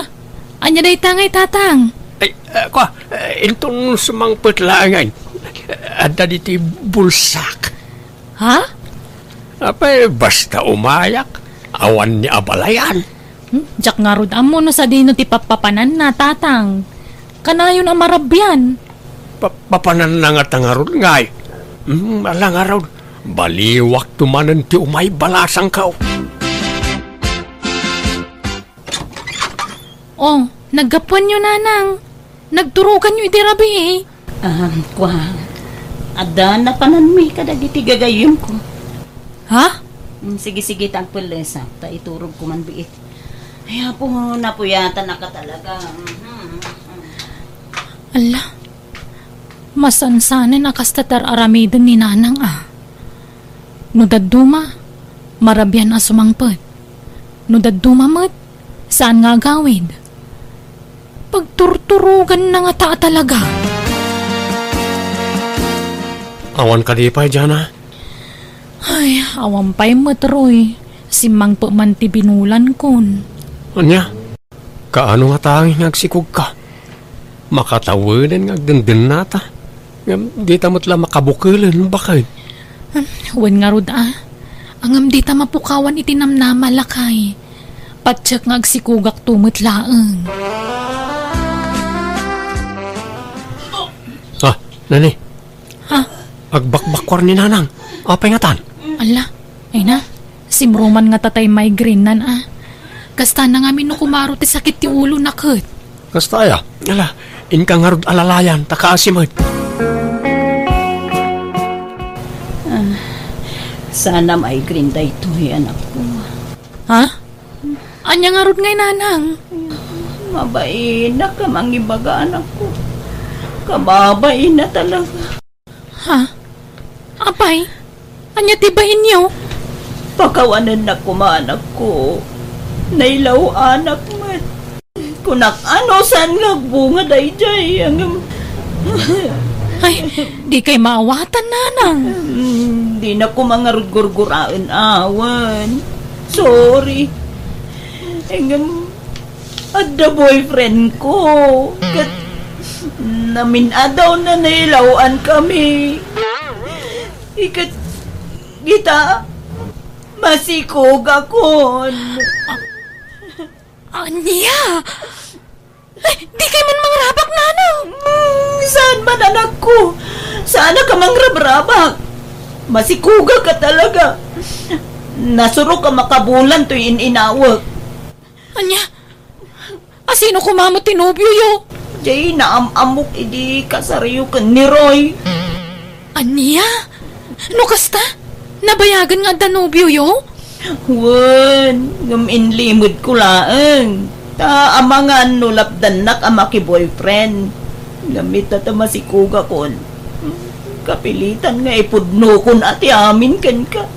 Ania dayta ngay, Tatang? Ay, ah, kua, ah, inton sumangpet laeng ngay. Adda ditoy bulsak. Ha? Apay, basta umayak, awan ni abalayan. Hmm? Diak ngarud ammo no sadino ti pappapananna, Tatang. Kanayon a marabian. Pa-, papananna ngata ngarud ngay. Hmm, ala ngarud. Baliwakto manen ti umay balasangko. Oh, naggapuanyo, Nanang. Nagturoganyo idi rabii. Ah, kua, adda napananmi kadagiti gagayyemko. Ha? Mm, sige, sige, ta agpellesak, ta iturogko man biit. Ay, apo, napuyatannaka talaga. Mhm. Ala, masansanen a kasta ti ar-aramiden ni Nanang a. No dadduma, marabian a sumangpet. No dadduma met, saan nga agawid. Pagturturoganna ngata a talaga. Awan kadi pay, Jana? Ay, awan pay met, Roy. Simmangpet man ti binulankon. Ania? Kaano nga tanging nga agsikogka? Makataweden nga agdendennata. Ngem dita met la makabukelen, baket. Hmm, wen ngarud a. Ngem dita mapukawan iti namnama, lakay. Patiek nga agsikogakto met laeng. Ah, nani? Ha? Agbakbakkuar ni Nanang. Apay ngatan? Ala, ay na. Simruman ngata tay migraine-nan a. Kasta na ngamin no kumaro ti sakit ti ulona ket. Kasta aya? Ala, inka ngarud alalayan, ta kaasi met. Ah, sana migraine daytoy, anakko. Ha? Ania ngarud ngay, Nanang? Mabainak a mangibaga, anakko. Kababain na talaga. Ha? Apay? Ania ti bainyo? Pakawanennak koma, anakko. Nailaw-anak met. Kunak, ano saan nga agbunga daydiay, ngem. Ay, dikay maawatan, Nanang. Hmm, dinak koma ngarud gurguraen awan. Sorry. Ngem, adda boyfriend ko. Ket namin-adaw na nailaw-an kami. Iket kita, masikogakon. Ania? Ay, dikay man mangrabak, Nanang! Hmm, saan man, anakko? Saan ka mangrabrabak? Masikogak ka talaga. Nasurok a makabulan toy in-inawek. Ania? Asino koma met ti nobioyo? Jay, naam-ammok idi kasaryo ken ni Roy. Ania? No kasta, nabayagen nga adda nobioyo? Wen, ngem inlimedko laeng. Ta amangan no lapdannak a makiboyfriend. Ngem ita ta masikogakon. Kapilitan nga ipudnokon a ti amin kenka.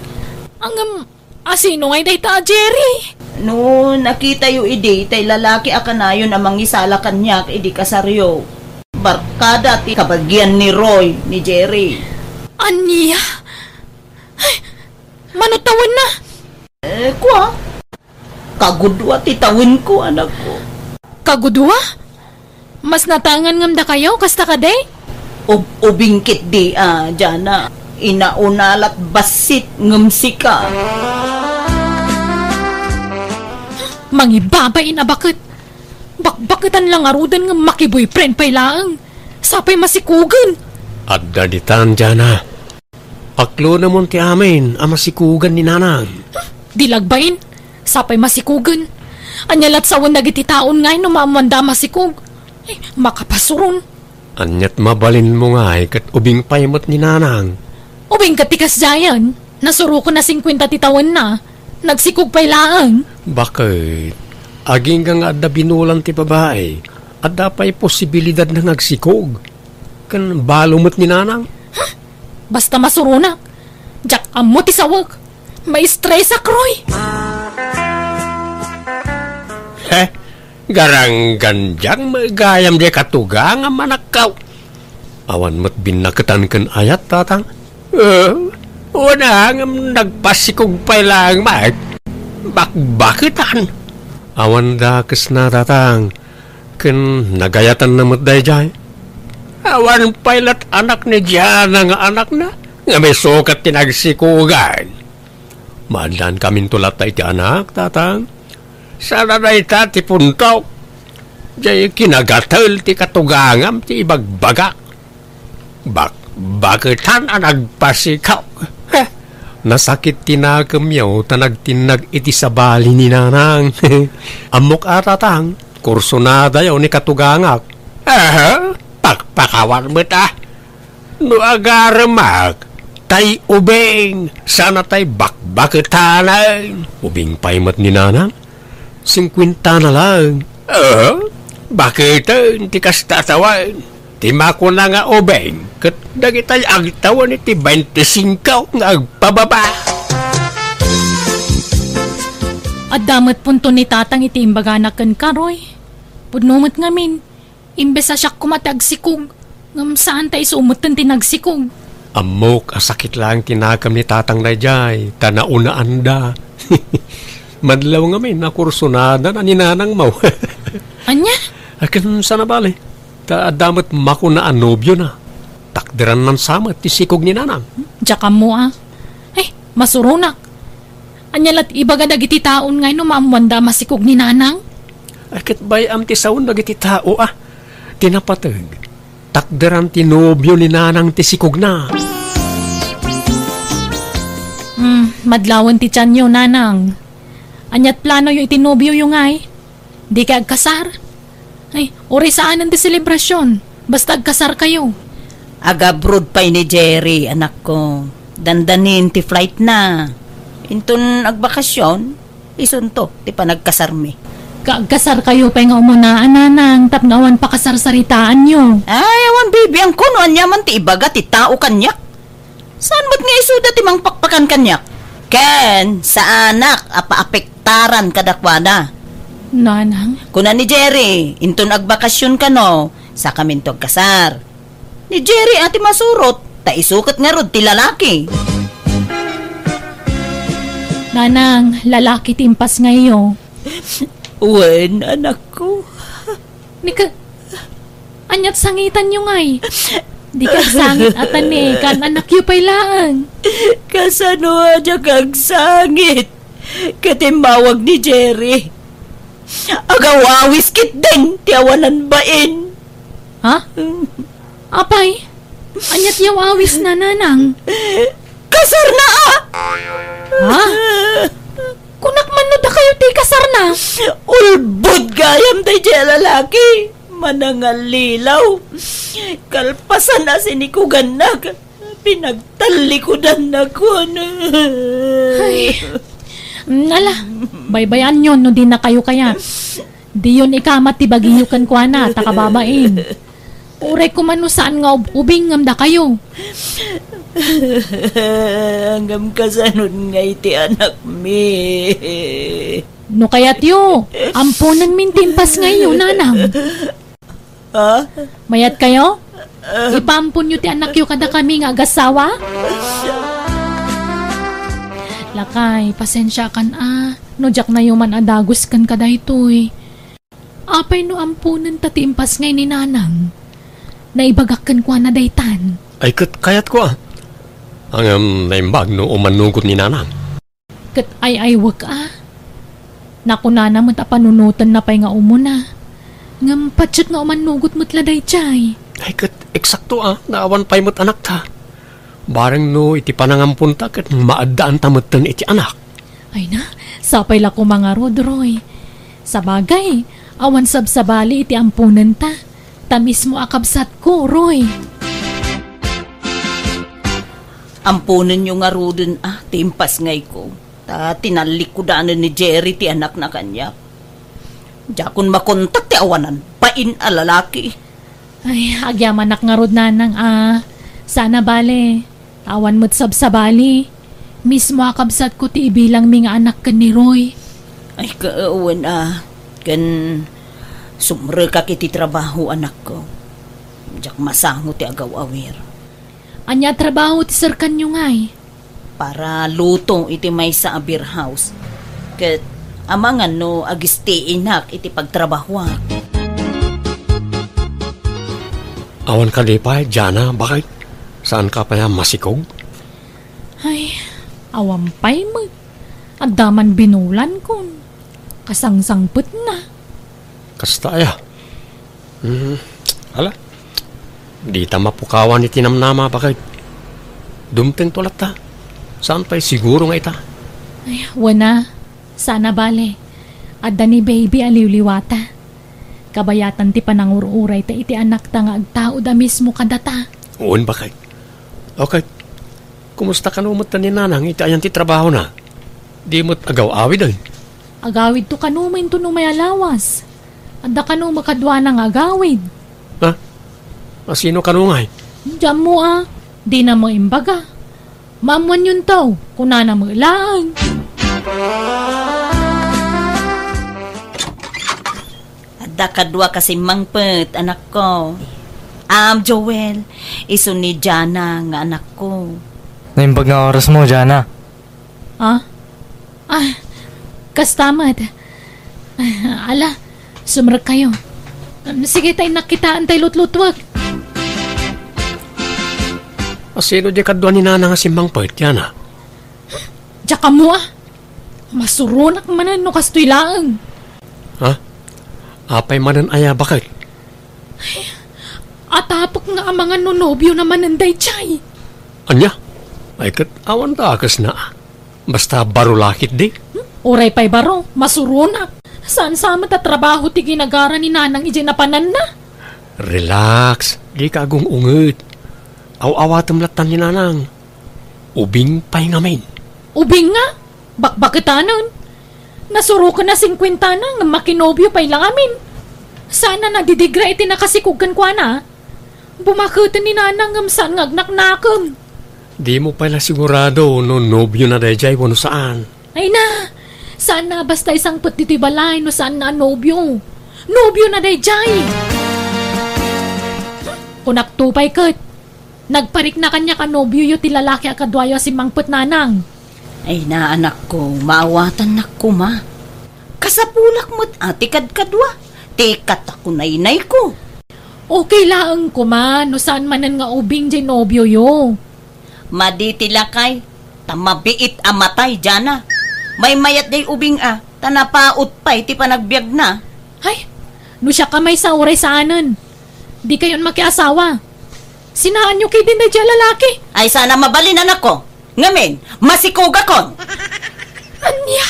Ngem, asino ngay dayta a Jerry? No nakitayo idi tay lalaki a kanayon a mangisala kaniak idi kasaryo. Barkada ti kabagian ni Roy, ni Jerry. Ania? Ay, mano tawenna? Eh, kua? Kagudua ti tawenko, anakko. Kagudua? Mas natangan ngem dakayo, kasta kadi? Ub-, ubing ketdi a, Jana. Inauna lat bassit ngem sika. Mangibabain a baket. Bakbaketan la ngaruden ngem makiboyfriend pay laeng. Sapay masikogen. Adda ditan, Jana. Paklonemon ti amin a masikugan ni Nanang. Di lagbain, sapay masikugen. Ania lat sawen dagiti taon ngay no maammoanda a masikog? Ay, makapasuron. Aniat mabalinmo ngay ket ubing pay met ni Nanang? Ubing ket ti kasdiayen, nasuroken a singkuenta ti tawenna. Nagsikog pay laeng. Baket, agingga nga adda binulan ti babai, adda pay posibilidadna nga agsikog. Ken balo met ni Nanang. Basta masuronak. Diak ammo ti sawek. Maistresak, Roy. He, garanggan diak met gayam diay katugangam a nakkaw. Awan met binnaketan ken ayat, Tatang? Eh, wen a, ngem nagpasikog pay laeng met. Bakbaketan. Awan dakesna, Tatang. Ken nagayatanna met daydiay. Awan pay lat anak ni Diana nga anakna, ngem isu ket ti nagsikogan. Maaddaankaminto latta iti anak, Tatang. Saan a dayta ti puntok. Diay kinagatel ti katugangam ti ibagbagak. Bak-, baketan a nagpasikog. Heh, nasakit ti nakemyo ta nagtinnag iti sabali ni Nanang. Ammok a, Tatang, kursunadayo ni katugangak. Aha, pakpakawan met a. No agaremak, tay ubing, saan a tay bakbaketanen. Ubing pay met ni Nanang, singkuentana laeng. Ah, baketen ti kasta a tawen? Ti makuna nga ubing, ket dagitay agtawen iti baintisingko nga agpababa. Adda met punto ni Tatang iti imbagana kenka, Roy. Pudno met ngamin, imbes a siak koma ti agsikog, ngem saan ta isu metten ti nagsikog. Ammok a sakit laeng ti nakem ni Tatang daydiay, ta naunaanda. Madlaw ngamin a kursunada na ni Nanangmo. Ania? Akin sana bale, ta adda met makuna a nobiona. Takderanna sa met ti sikog ni Nanang. Diak ammo a. Ay, masuronak. Ania lat ibaga dagiti taon ngay no maammoanda a masikog ni Nanang? Ay, ket bay-am ti sawen dagiti tao a. Ti napateg, takderan ti nobio ni Nanang ti sikogna. Hmm, madlawen ti tianyo, Nanang. Aniat planoyo iti nobioyo ngay? Dikay agkasar? Ay, uray saanen ti selebrasion. Basta agkasarkayo. Agabroad pay ni Jerry, anakko. Dandanin ti flightna. Inton agbakasion, isunto ti panagkasarmi. Kaagkasarkayo pay nga umuna, Nanang, tapno awan pakasarsaritaanyo. Ay, awan bibiangko no aniaman ti ibaga ti tao kaniak. Saan met nga isuda ti mangpakpakan kaniak? Ken saanak a paapektaran kadakuada. Nanang? Kuna ni Jerry, inton agbakasion kano, sakaminto agkasar. Ni Jerry a ti masurot, ta isu ket ngarud ti lalaki. Nanang, lalaki ti impasngayyo. Wen, anakko. Ni ka-, aniat sangitanyo ngay? Dikay agsangit a tani, kaan-anakyo pay laeng. Kasano a diak agsangit? Ket immawag ni Jerry. Agaw-awis ketdin ti awanan bain. Ha? Apay, aniat ti aw-awisna, Nanang? Kasarna a! Ha? Kunak man no dakayo ti kasarna? Ulbod gayam daydiay a lalaki. Manangallilaw. Kalpasan a sinikugannak, pinagtallikudannak. Ay, ala, baybay-anyon no dinakayo kayat. Diyon ikamat ti bagiyo kenkuana, ta kababain. Uray koma no saan nga ub-ubing ngem dakayo. Ngem kasanon ngay ti anakmi? No kayatyo, amponenmin ti impasngayyo, Nanang. Ha? Mayat kayo? Ipaamponyo ti anakyo kadakami nga agasawa? Lakay, pasensiakan a, no diak nayo man a dagus kenka daytoy. Apay no amponenta ti impasngay ni Nanang? Naibagak kenkuana daytan. Ay, ket kayatko a. Ngem naimbag no umanugot ni Nanang. Ket ay-aywek a. Nakunana met a panunotenna pay nga umuna. Ngem patiek nga umanugot met la daydiay. Ay, ket eksakto a, naawan pay met anakta. Bareng no iti panangamponta ket maaddaanta metten iti anak. Ay na, sapay la koma ngarud, Roy. Sabagay, awan sabsabali iti amponenta. Ta mismo a kabsatko, Roy. Amponenyo ngaruden a ti impasngayko, ta tinallikkudanen ni Jerry ti anakna kaniak. Diakon makontak ti awanan bain a lalaki. Ay, agyamanak ngarud, nanang, a. Saan a bale. Awan met sabsabali. Mismo a kabsatko ti ibilangmi nga anak ken ni Roy. Ay, ka-, wen a. Ken sumrekak iti trabaho, anakko. Diak masango ti agaw-awir. Ania a trabaho ti serkanyo ngay? Para luto iti maysa a beer house. Ket amangan no agistiinak iti pagtrabahoak. Awan kadi pay, Jana, bakit? Saan ka pay a masikog? Ay, awan pay met. Adda man binulan kon kasangsangpetna. Kasta aya. Hmm, ala. Dita mapukawan iti namnama, bakit? Dumtengto latta. Saan pay siguro nga ita? Ay, wen a. Saan a bale. Adda ni baby a liwliwata. Kabayatan ti panangur-urayta iti anakta nga agtaud a mismo kadata. Wen, bakit? Okay. Kumusta kano met ni nanang iti ayan ti trabahona? Di met agaw-awiden? Agawidto kano met inton umay a lawas. Adda kano met kaduana nga agawid. Ha? Asino kano ngay? Diammo a, dina met imbaga. Maammoanyonto, kunana met laeng. Adda kadua ka simmangpet, anakko. Am, Joel, isu ni Jana nga anakko. Naimbag nga oras mo, Jana. Ah? Ah, kasta met. Ah, ala, sumrek kayo. Um, sige, tay nakkitaan tay lutlutuak. Asino di kadua ni Nana nga simmangpet, Jana? Diak ammo a. Masuronak manen no kastoy laeng. Ha? Apay manen aya, bakit? Atapek nga amangan no nobiona manen daydiay. Ania? Ay ket, awan ta a kasna. Basta baro la ketdi. Hmm? Uray pay baro, masuronak. Saan sa met a trabaho ti ginagara ni Nanang idiay napananna? Relax, dika agung-unget. Aw-awatem latta ni Nanang. Ubing pay ngamin. Ubing nga? Bakbaketanen. Nasuroken a singkuentana ngem makinobio pay la ngamin. Saan a nadidigra iti nakasikog kenkuana. Bumaketen ni Nanang ngem saan nga agnaknakem. Dimo pay la sigurado no nobiona daydiay wenno saan. Ay na! Saan a basta isangpet ditoy balay no saanna a nobio. Nobiona daydiay! Kunakto pay ket, nagparikna kaniak a nobioyo ti lalaki a kaduayo a simmangpet, Nanang. Ay na, anakko, maawatannak koma. Kasapulak met a ti kadkadua, ti katakunaynayko. Okay laeng koma no saan manen nga ubing diay nobioyo. Madi ti lakay, ta mabiit a matay, Jana. Maymayat diay ubing a, ta napaut pay ti panagbiagna. Ay, no siak a maysa uray saanen. Dikayon makiasawa. Sinaanyo ketdin daydiay a lalaki. Ay, saan a mabalin, anakko. Ngamin, masikogakon. Ania?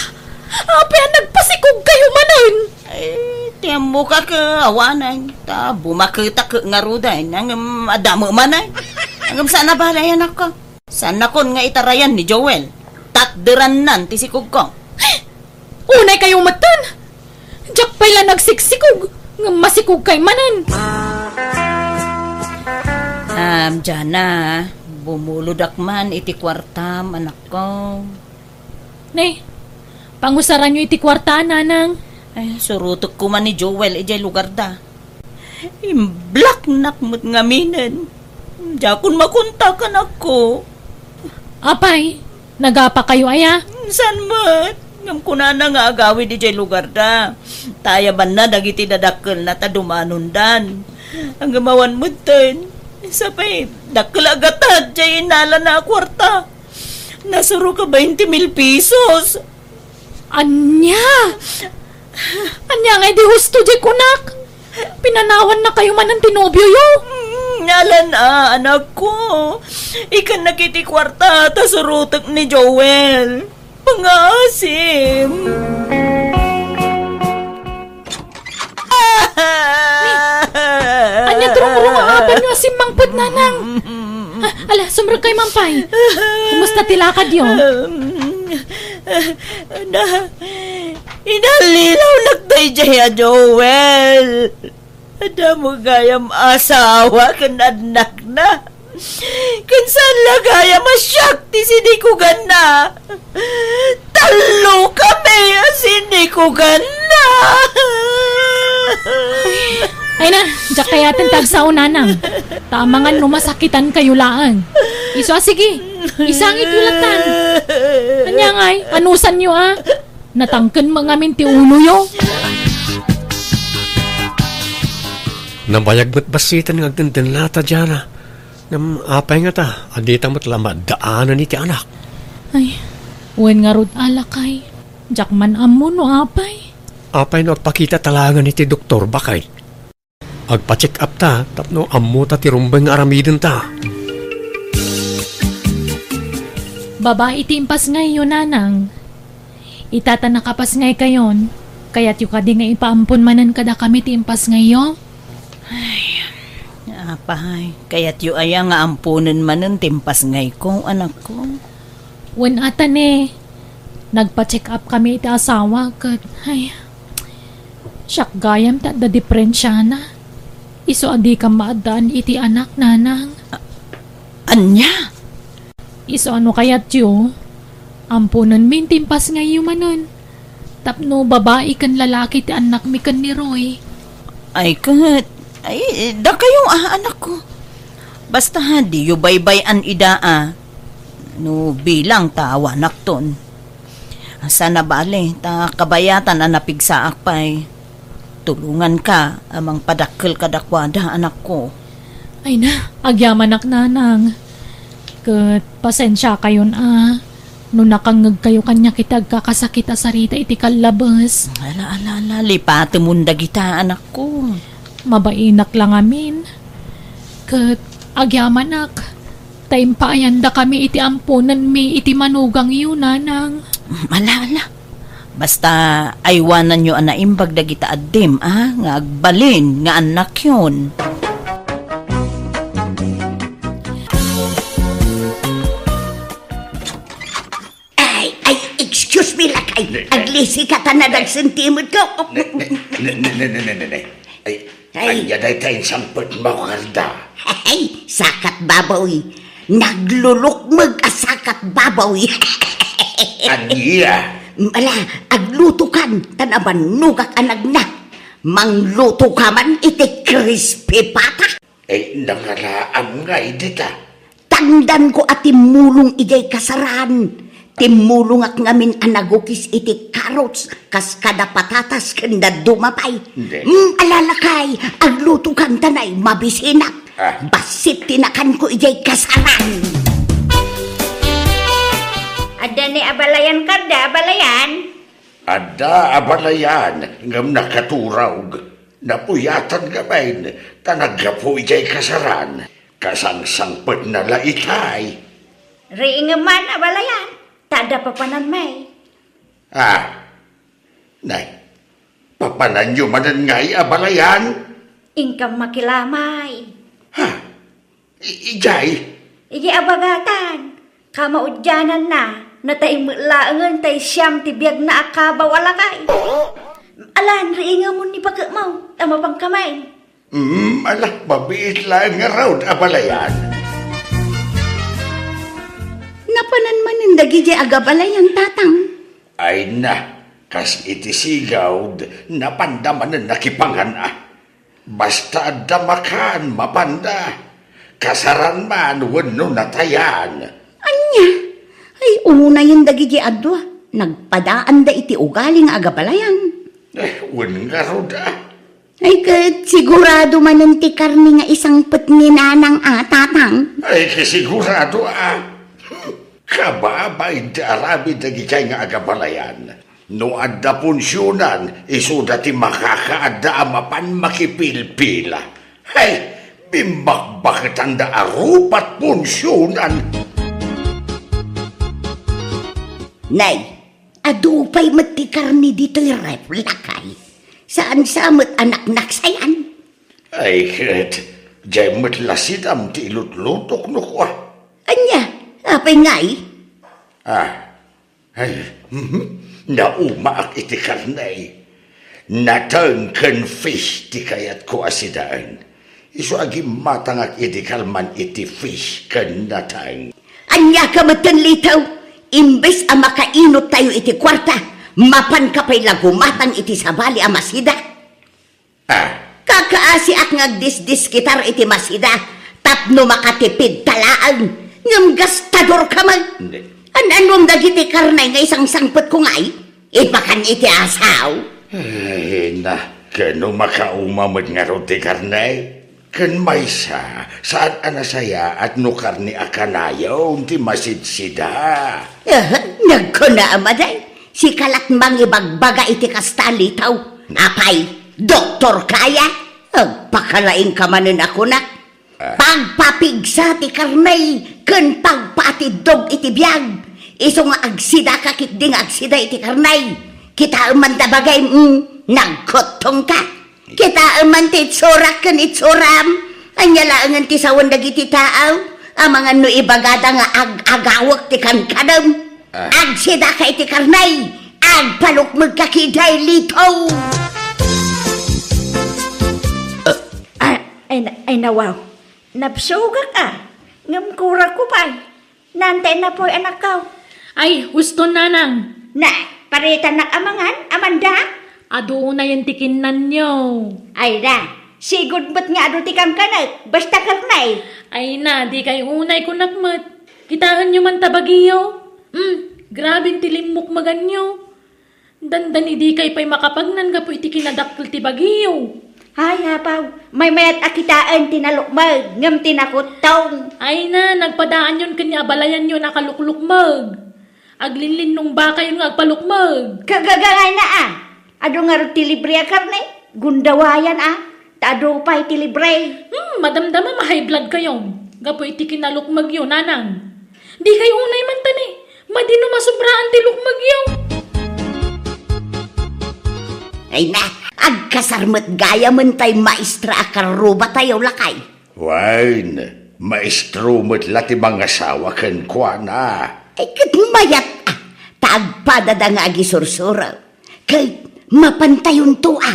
Apay a nagpasikogkayo manen? Ay, ti ammoka ket awanen. Ta bumaketak ket ngaruden. Ngem adda met manen. Ngem saan a bale, anakko. Saannakon nga itarayan ni Joel. Takderannan ti sikogko. Unaykayo metten! Diak pay la nagsiksikog, ngem masikogkay manen. Am, Jana, bumulodak man iti kuartam, anakko. Ne, pangusaranyo iti kuarta, Nanang. Ay, surotek koma ni Joel idiay lugarda. Imblaknak met ngaminen. Diakon makontak, anakko. Apay, nagapakayo aya? Saan met? Ngem kunana nga agawid idiay lugarda. Ta ayabanna dagiti dadakkelna ta dumanondan. Ngem awan metten. Sapay, dakkel a gatad diay innalana a kuarta. Nasurok a bainte mil pesos. Ania? Ania nga idi husto diay kunak? Pinanawannakayo manen ti nobioyo? Nalan a, anakko. Ikannak iti kuarta ta surotek ni Joel. Pangaasim. Ania ti rumruma a apanyo a simmangpet, nanang? Ah, ala, sumrekkayo man pay. Kumusta ti lakadyo? Na, inallilawnak daydiay a Joel. Adda met gayam asawa ken annakna. Ken saan la gayam a siak ti sinikuganna. Tallo kami a sinikuganna. Ay na, diak kayaten ti agsao, nanang. Ta amangan no masakitankayo laeng. Isu a, sige, isangityo lattan. Ania ngay, anusanyo a? Natangken met ngamin ti uloyo. Nabayag met bassiten nga agdendennata, Diana. Ngem apay ngata a dita met la maaddaanan iti anak? Ay, wen ngarud a, lakay. Diak man ammo no apay. Apay no agpakitata laengen iti doktor, baket? Agpa-check up ta tapno ammota ti rumbeng nga aramidenta. Babai ti impasngayyo, nanang. Ita ta nakapasngaykayon, kayatyo kadi nga ipaampon manen kadakami ti impasngayyo? Ay, apay, kayatyo aya nga amponen manen ti impasngayko, anakko? Wen ata ne, nagpa-check up kami iti asawa ket, ay, siak gayam ti adda diperensiana. Isu a dikam maaddaan iti anak, nanang. A-, ania? Isu a no kayatyo, amponenmi ti impasngayyo manen. Tapno babai ken lalaki ti annakmi ken ni Roy. Ay ket, ay, dakayo a, anakko. Basta, diyo baybay-an ida a. No bilang ta awanakton. Saan a bale, ta kabayatan a napigsaak pay. Tulonganka a mangpadakkel kadakuada, anakko. Ay na, agyamanak, nanang. Ket pasensiakayon a, no nakangngegkayo kaniak iti agkakasakit a sarita iti kallabes. Ala, ala, ala, lipatemon dagita, anakko. Mabainak la ngamin. Ket agyamanak, ta impaayandakami iti amponenmi iti manugangyo, nanang. Ala, ala. Basta, aywananyo a naimbag dagita addim, a, nga agbalin nga annakyon. Ay, ay, excuse me, lakay. Ne, ne. Aglisi ka ta nadagsen ti imet ko. Ne, ne, ne. Ay, ay. Ania dayta insangpetmo, Karda? Ay, sakat baboy. Naglulukmeg a sakat baboy. Ania? Ala, aglutokan, ta nabannogak a nagna. Manglutoka man iti crispy pata. Ay, nangalaam ngay dita. Tangdanko a timmulong idiay kasaran. Timmulongak ngamin a nagukis iti carrots kas kada patatas ken dadduma pay. Hindi. Mm, ala lakay, aglutokan ta nay, mabisinak. Ah. Bassit ti nakanko idiay kasaran. Adda ni abalayan, Karda, abalayan? Adda abalayan, ngem nakaturog. Napuyatan ngamin, ta naggapu idiay kasaran. Kasangsangpetna la itay. Riingem man, abalayan, ta adda papanan may. Ah, nay, papananyo manen ngay, abalayan? Inkam makilamay. Ha? I-, ijay? Ijay abagatan. Kamaudiananna, natay met laengen tay siam ti biagna a kabaw a lakay. Alan, riingemon ni pakekmo, ta mapangkamain. Mm, ala, mabiit laeng ngarud, abalayan. Napanan manen dagidiay agabalayan, tatang. Ay na, kas iti sigawd, napanda manen nakipangan a. Basta adda makan, mapanda. Kasaran man wenno natayan. Ania? Ay, unayen dagidiay a dua. Nagpadaanda iti ugali nga agabalayan. Eh, wen ngarud a. Ay, ket sigurado manen ti karne nga isangpet ni nanang a, tatang? Ay, ket sigurado a. Kababain ti aramid dagiti nga agabalayan. No adda punsionan, isuda ti makakaadda a mapan makipilpila. Hay, Pimbakbaketanda a rupat punsionan. Nay, adu pay met ti karne ditoy ref, lakay. Saan sa met a naknaksayan? Ay, ket, diay met la sidam ti ilutlutok no kua. Ania? Apay ngay? Ah, ay, mhm. Naumaak iti karne. Nateng ken fish ti kayatko a sidaen. Isu a gimmatangak idi kalman iti fish ken nateng. Ania ka metten, Lito? Imbes a makainot tayo iti kuarta, mapanka pay la gumatang iti sabali a masida? Ah. Kakaasiak nga agdisdiskitar iti masida tapno makatipid ta laeng, ngem gastador ka met. Hindi. An-anuam dagiti karne nga isangsangpetko ngay? Ipakan iti asaw. Ay, na, ken no makauma met ngarud ti karne, ken maysa, saan a nasayaat no karne a kanayon ti masidsida. Eh, nagkuna a maday. Sika lat mangibagbaga iti kasta, Lito. Apay, doktor kaya? Agpakalaing ka manen a kunak. Ah. Pagpapigsa ti karne ken pagpaatiddog iti biag. Isu nga agsidaka ketdi nga agsida iti karne. Kitaem man ta bagay, mm, nagkuttongka. Kitaem man ti itsurak ken itsuram. Ania laengen ti sawen dagiti tao? Amangan no ibagada nga ag-agawek ti kankanem. Ah. Agsidaka iti karne, agpalukmegka ketdi, Lito. Ah, ay, na-, ay, nawaw. Napsugak a. Ngem kurakko pay. Nantay napoy, anakko. Ay, husto, nanang. Na, paritannak a mangan, Amanda? Adu unayen ti kinnanyo. Ay, na. Sigud met nga adu ti kankanek, basta karne. Ay na, dikay unay kunak met. Kitaenyo man ta bagiyo. Hmm, grabe ti limmukmeganyo. Dandani dikay pay makapagnan gapu iti kinadakkel ti bagiyo. Ay, apaw, maymayat a kitaen ti nalukmeg, ngem ti nakuttong. Ay na, nagpadaanyon ken ni abalayanyo a nakalukmeg. Aglinlinnong bakayon nga agpalukmeg. Kagagangay na a. Adu ngarud ti libre a karne? Gundawayan a. Ta adu pay ti libre. Hmm, madamdama ma-high blood kayo. Gapu iti kinalukmegyo, nanang. Dikay unay man tani. Madi no masubraan ti lukmegyo. Ay na, agkasar met gayamen tay maestra a karruba tayo, lakay. Wen, maestro met la ti mangasawa kenkuana. Ay, ket mayat a, ta agpadada nga agisursuro. Ket mapantayonto a,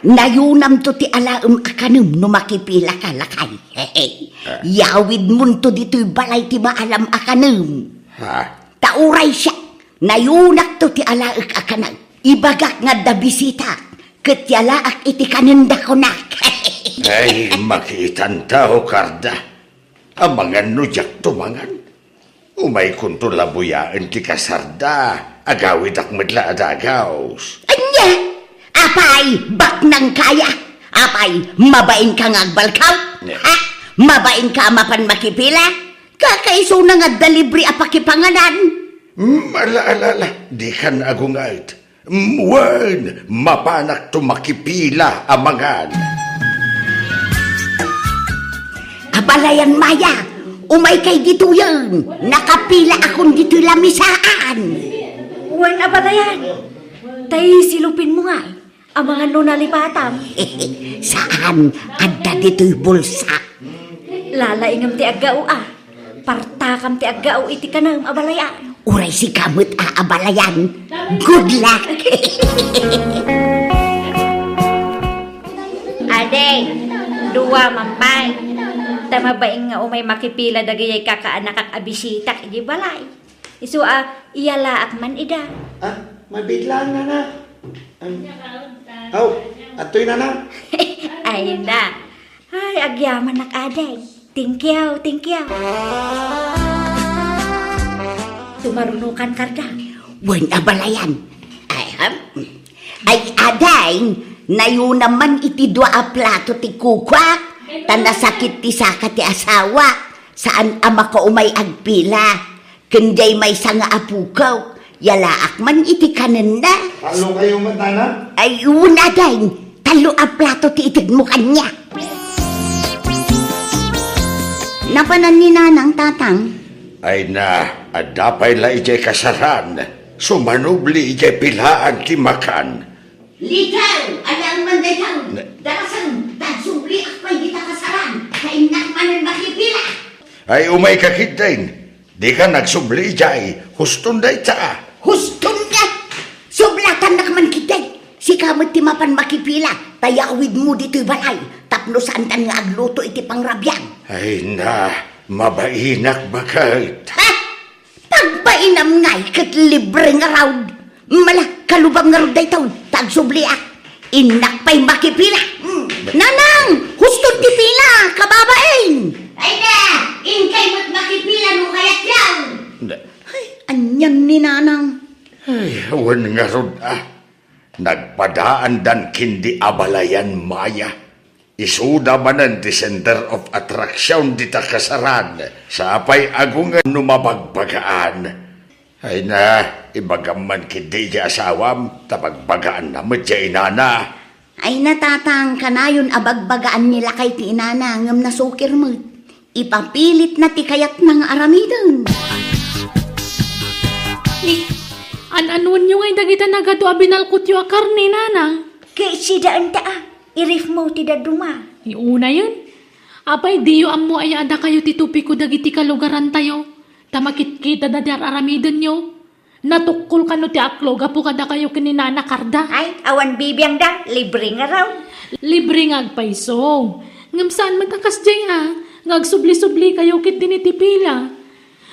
nayunamto ti alaem a kanem no makipilaka, lakay. Ah. Yawidmonto ditoy balay ti maalam a kanem. Ha? Ta uray siak, nayunakto ti alaek a kanem. Ibagak nga adda bisitak, ket yalaak iti kanenda, kunak. Ay, makiitanta, o karda. Amangan no diakto mangan. Umaykonto labuyaen ti kasarda. Agawidak met la a dagaws. Ania? Apay, baknang kaya? Apay, mabain ka nga agbalkaw? Ne. Ha? Mabain ka a mapan makipila? Kakaisuna nga adda libre a pakipanganan. Mm, ala, ala, ala. Dikan agunget. Mm, wen, mapanakto makipila a mangan. Abalayan, Maya, umaykay ditoyen. Nakapila akon ditoy lamisaan. Wen, abalayan. Tay silupinmo nga. Amangan no nalipatam. Saan, adda ditoy bulsa. Lalaingem ti aggao a. Partakam ti aggao iti kanem, abalayan. Uray sika met a abalayan. Good luck! Adi, dua man pay. Ta mabain nga umay makipila dagiti kakaanakak a bisitak iti balay. Isu a, iyalaak man ida. Ah, mabiit laeng, nana. Am, aw, adtoy, nana. Ay, na. Ay, agyamanak, ading. Thank you, thank you. Tumarunokan, karda. Wen, abalayan. Ay, ham. Ay, ading, nayunam man iti dua a plato ti kukuak, ta nasakit ti saka ti asawa, saan a makaumay agpila. Ken diay maysa nga apukok, yalaak man iti kanenna. Tallo kayo met, nana? Ay, wen, ading, tallo a plato ti itedmo kaniak. Napanan ni Nanang, Tatang. Ay na, adda pay la idiay kasaran. Sumanubli idiay pilaan ti makan. Likaw, alaem man dayta. Ne- Darasem, ta agsubliak pay dita kasaran, ta innak manen makipila. Ay, umayka ketdin. Dika agsubli idiay, huston dayta. Huston nga! Sublatannak man ketdi. Sika met ti mapan makipila, ta yawidmo ditoy balay, tapno saantan nga agluto iti pangrabiam. Ay na, mabainak baket. Ha? Pagbainam ngay ket libre ngarud. Mala, kalubam ngarud daytoy, ta agsubliak. Innak pay makipila. Hmm. Nanang, huston ti pila, kababain. Ay na, inkay met makipila no kayatyo. Ay, anian ni Nanang. Ay, wen ngarud, ah. Nagpadaandan ken di abalayan, Maya. Isuda manen ti center of attraction dita kasaran. Sapay agungen no mabagbagaan. Ay na, ibagam man ketdi ti asawam, ta bagbagaanna met ti inana. Ay na, Tatang, kanayon a bagbagaan ni lakay ti inana, ngem nasukir met. Ipapilitna ti kayatna nga aramiden. Ni, an-anuenyo ngay dagita nagadu a binalkotyo a karne, Nanang? Ket sidaenta a, i-ref-mo ti dadduma. Ay, unayen. Apay, diyo ammo aya a dakayo ti tupiko dagiti kalugarantayo, ta makitkitada ti ar-aramidenyo? Natukkol kano ti aklo gapu kadakayo ken ni Nana Carda? Ay, awan bibiangda, libre ngarud. Libre nga agpayso. Ngem saan met a kasdiay a, nga agsubli-sublikayo ketdi iti pila.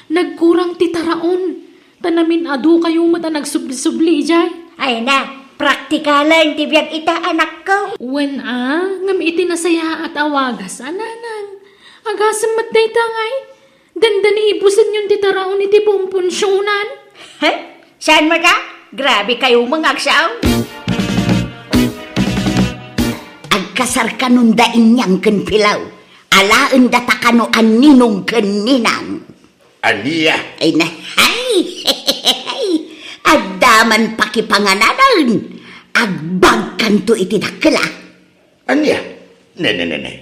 Nagkurang ti taraon, ta namin-adokayo met a nagsubli-subli idiay. Ay na, praktikalen ti biag ita, anakko. Wen a, ngem iti nasayaat a wagas a, Nanang. Agasem met dayta ngay. Dandani ibusenyon ti taraon iti pumpunsionan. He? Saan met a? Grabe kayo, mga agsaw. Agkasar kanon da Inyang ken Pilaw. Alaenda ta kano a ninong ken ninang. Ania? Ay na, ay, adda man pakipangananen. Agbagkanto iti dakkel a. Ania? Ne, ne, ne, ne.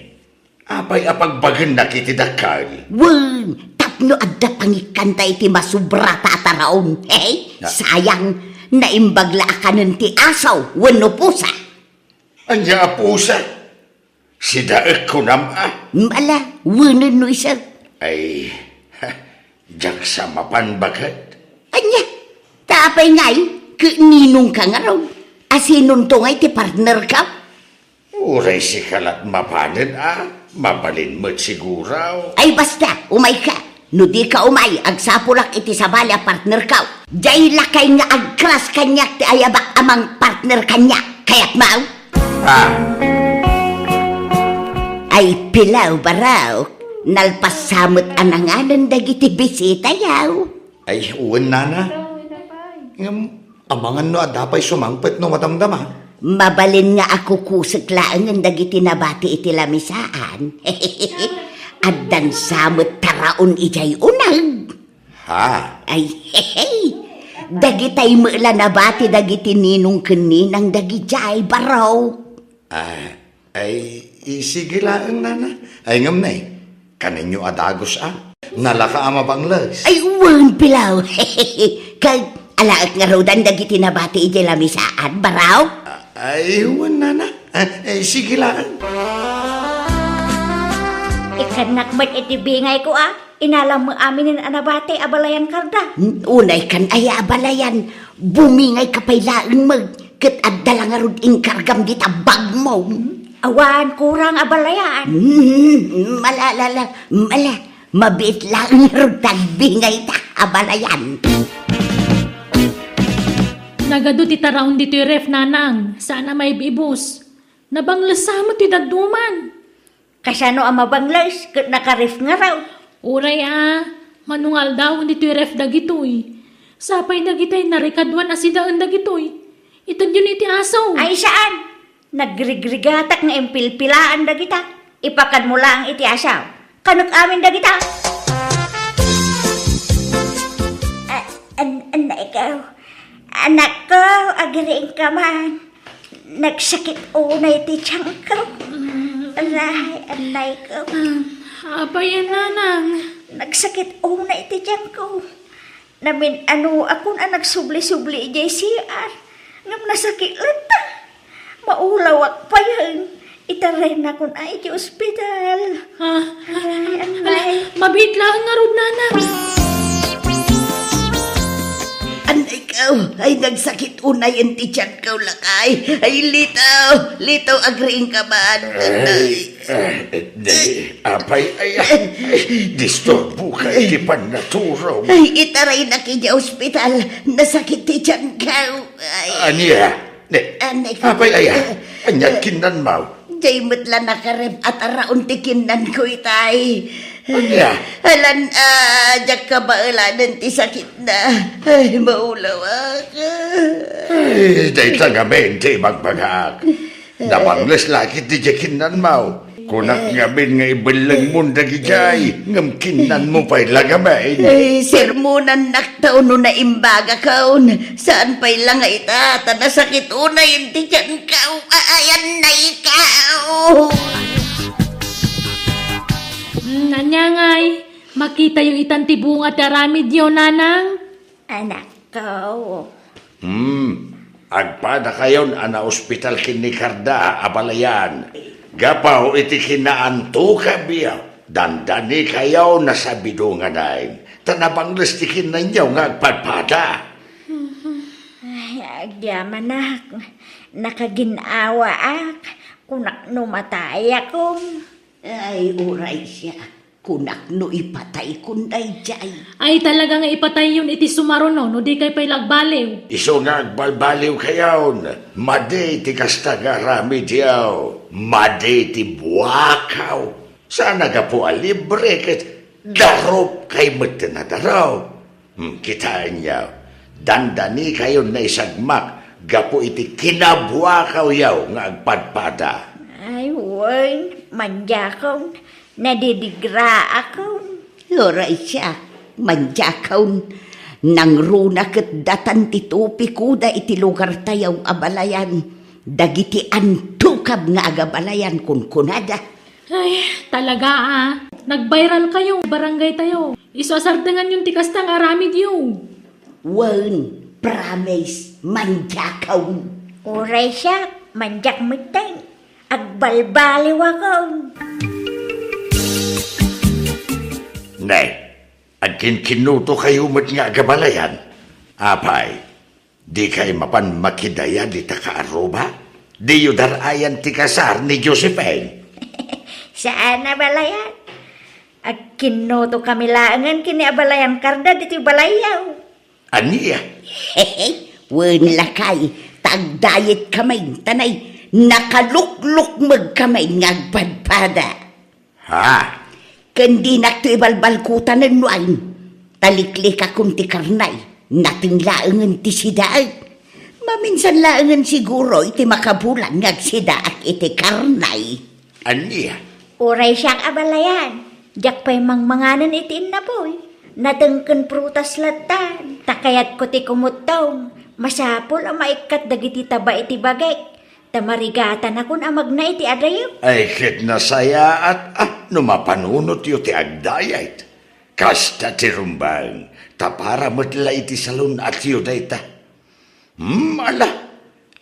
Apay a pagbagennak iti dakkel? Wen, tapno adda pangikkanta iti masubrata a taraon. Hey, na- sayang, naimbag la a kanen ti aso wenno pusa. Ania a pusa? Sidaek kunam a? Mala, wenen no isu. Ay, ha, diak sa mapan baket. Ania, ta apay ngay, ket ninongka ngarud? Asinonto ngay ti partnerka? Uray sika lat mapanen a, mabalin met siguro. Ay basta, umayka. No dika umay, agsapulak iti sabali a partnerko. Diay lakay nga agkras kaniak ti ayabak a mangpartner kaniak. Kayatmo? Ah. Ay, Pilaw, Barok, nalpas sa met a nanganen dagiti bisitayo. Ay, wen, nana. Ngem, amangan no adda pay sumangpet no madamdama. Mabalin nga akukusek laengen dagiti nabati iti lamisaan. Addan sa met taraon idiay uneg. Ha? Ay, hehe. Dagitay met la nabati dagiti ninong ken ninang dagidiay, Barok. Ah, ay, i-, sige laeng, nana. Ay, ngem ne, kanenyo a dagus a. Nalaka a mabangles. Ay, wen, Pilaw. Ket alaek ngarudan dagiti nabati iti lamisaan, Barok? Ah, ay, wen, nana. Ah, ay, sige laeng. Ikkannak met iti bingayko a. Inalam met aminen a nabati a balayan, Carda. Unay kan aya a balayan, bumingayka pay laeng met, ket adda la ngarud inkargam dita bagmo. Awan kurang a balayan. Mm, mala, la, la, mala, mabiit laeng ngarud ti agbingayta a balayan. Nagadu ti taraon ditoy ref, nanang, saan a maib-ibus. Nabangles sa met ti dadduman. Kasano a mabangles ket nakaref ngarud? Uray a, mano nga aldawen ditoy ref dagitoy. Sapay dagitay narikaduan a sidaen dagitoy. Itedyon iti aso. Ay, saan? Nagrigrigatak nga impilpilaan dagita. Ipakadmo laeng iti aso. Kanek amin dagita. A-, an-, anakko. Anakko, agriingka man. Nagsakit unay ti tiangko. Aray, annayko. Ah, Apay a, nanang? Nagsakit unay ti tianko. Namin-anoakon a nagsubli-subli idiay C R. Ngem nasakit latta. Maulawak payen. Itaraynakon a iti ospital. Ah, Ay, ala, anay. Mabiit laeng ngarud, nanang. Anay kaw, ay nagsakit unay ti tianko, lakay. Ay, Lito, Lito, agriingka man. Ay, ay, di, apay, ay, ay, disturbo ka iti pannaturom. Ay, itaraynak iti ospital. Nasakit ti tianko. Ay. Ania? Ne, Anay, apay aya? eh, Ania eh, kinnanmo? Jay met la nakarem a taraon ti kinnanko itay. Ania? Alan, ah, diak kabaelanen ti sakitna. Ay, maulawak. Ay, dayta ngamin ti ibagbagak. Nabangles la ket diay kinnanmo. Kunak ngamin nga ibellengmon dagidiay, ngem kinnanmo pay la ngamin. Ay, sermonannak ta no naimbagakon. Saan pay la nga ita, ta nasakit unay ti tianko. Ay, anay kaw. Mm, ania ngay, makitayo itan ti bunga ti aramidyo, nanang? Anakko. Hmm, agpadakayon a naospital ken ni Karda a balayan. Gapu iti kinaantukabyo, dandanikayo a sabidonganen, ta nabangles ti kinnanyo nga agpadpada. Ay, agyamanak, nakagin-awaak, kunak no matayakon. Ay, uray siak, kunak no ipataykon daydiay. Ay, talaga nga ipatayyon iti sumaruno, no dikay pay la agbaliw. Isu nga agbalbaliwkayon, madi ti kasta nga aramidyo, madi ti buakaw. Saan a gapu a libre ket darupkay met ti nadarup. Hmm, kitaenyo, dandanikayon a naisagmak gapu iti kinabuakawyo nga agpadpada. Ay, wen, mandiakon, nadidigraakon. Uray siak, mandiakon, nangruna ket datan ti tupikoda iti lugartayo a balayan, dagiti antukab nga agabalayan kunkunada. Ay, talaga, ah. Nag-viral kayo, barangay tayo. Isu a sardenganyon ti kasta nga aramidyo. Wen, promise, mandiakon. Uray siak, mandiak metten. Agbalbaliwakon. Ne, agkinkinnutokayo met nga agabalayan. Apay, dikay mapan makidaya dita kaaruba? Diyo dar-ayan ti kasar ni Josephine? Saan a balayan. Agkinnutokami laengen ken ni abalayan Karda ditoy balayyo. Ania? Wen, lakay, ta agdayet kami, ta nay, nakaluklukmeg kami nga agpadpada. Ha? Ken dinakto ibalbalkutanen no ain. Taliklikakon ti karnay, nateng laengen ti sidaek. Maminsan laengen siguro iti makabulan nga agsidaak iti karnay. Ania? Uray siak a balayan, diak pay mangmanganen iti innapoy. Nateng ken prutas lattan, ta kayatko ti kumuttong. Masapul a maikkat dagiti taba iti bagik, ta marigatanakon a magna iti adayo. Ay, ket nasayaat, ah, no mapanunotyo ti agdayet. Kasta ti rumbeng, ta para met la iti salun-atyo dayta. Hmm, ala,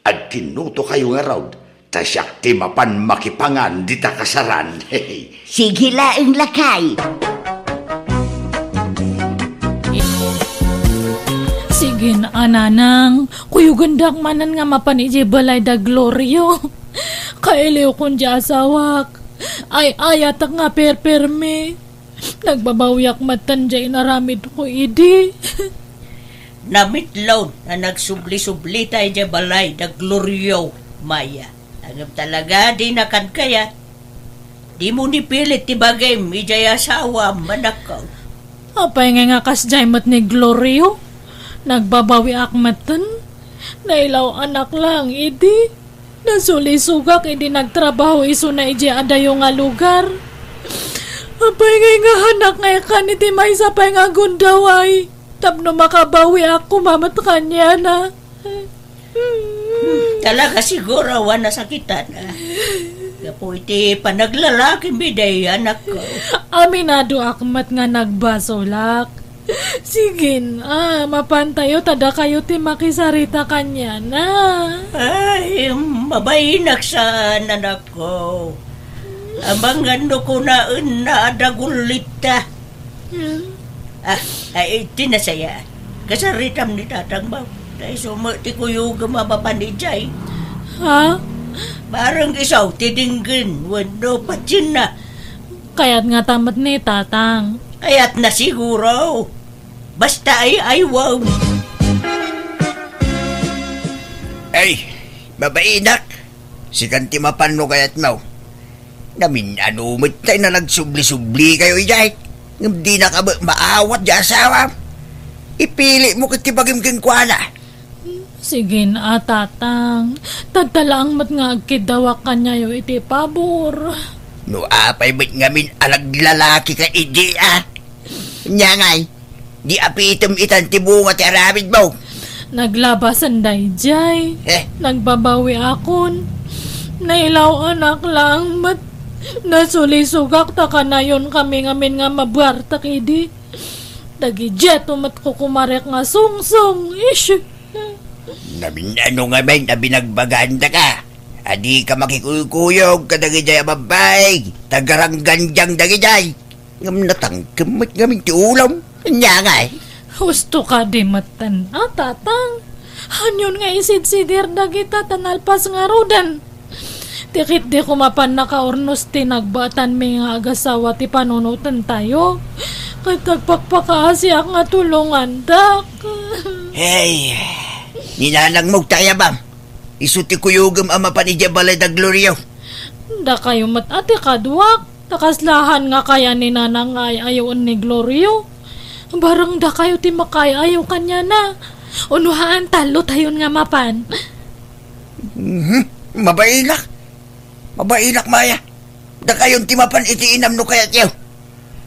agkinnutokayo ngarud, ta siak ti mapan makipangan dita kasaran. Sige laeng, lakay. Sige, a nanang, kuyogendak manen nga mapan idiay balay da Glorio. Kailiwkon diay asawak. Ay-ayatak nga perpermi. Nagbabawiak metten diay inaramidko idi. Namitlon a nagsubli-sublita idiay balay da Glorio, Maya. Ngem talaga, dina kadkayat. Dimo nipilit ti bagim idiay asawam, anakko. Apay ngay nga kasdiay met ni Glorio? Nagbabawiak metten. Nailaw-anak laeng idi. Nasulisogak idi nagtrabaho isuna idiay adayo nga lugar. Apay ngay nga hanak nga ikan iti maysa pay nga gundaway tapno makabawiak koma met kaniana. Talaga siguro a nasakitan, ah. Iti panaglalakimi, day, anakko. Aminadoak met nga nagbasolak. Sige, ah, mapantayo ta dakayo ti makisarita kaniana. Ay, mabainak saan, anakko. Amangan no kunaenna a dagullitta. Hmm. Ah, ay, ti nasaya. Kasaritam ni tatang mo. Ta isu met ti kuyogem a mapan idiay. Ha? Bareng isu ti denggen wenno patienna. Kayatna ta met ni tatang. Kayatna siguro. Basta ay-aywem. Ay, mabainak. Sikan ti mapan no kayatmo. Namin-ano met tay nga nagsubli-sublikayo idiay. Ngem dinaka met maawat ti asawam. Ipilitmo ket ti bagim kenkuana. Sige, a, tatang. Tadta laeng met nga agkiddawak kaniayo iti pabor. No apay met ngamin a naglalakika idi, a? Ania ngay, di apitem itan ti bunga ti aramidmo. Naglabasan daydiay. Eh? Nagbabawiakon. Nailaw-anak laeng met. Nasulisogak ta kanayonkami ngamin nga mabuartek idi. Dagidiay met kukumarek nga sungsong. Ish. Namin-ano ngamin a binagbagandaka? A dika makikukuyo kadagijay a babbai, ta garanggandiang dagijay. Ngem natangkem met ngamin ti ulom. Ania ngay? Husto kadi metten, a, tatang. Anion nga isidsidir dagita ta nalpas ngaruden? Ti ketdi koma pannakaurnos ti nagbaetanmi nga agasawa ti panunotentayo. Ket agpakpakaasiak nga tulongandak. Hey, ni nanangmo ti ayabam. Isu ti kuyogem a mapan idiay balay da Glorio. Dakayo met a ti kaduak, ta kaslahan nga kaya ni nanang nga ay-ayoen ni Glorio. Bareng dakayo ti makaay-ayo kaniana. Uno haan, tallotayon nga mapan. Mhm. Mabailak. Mabailak, Maya. Dakayon ti mapan iti inam no kayatyo.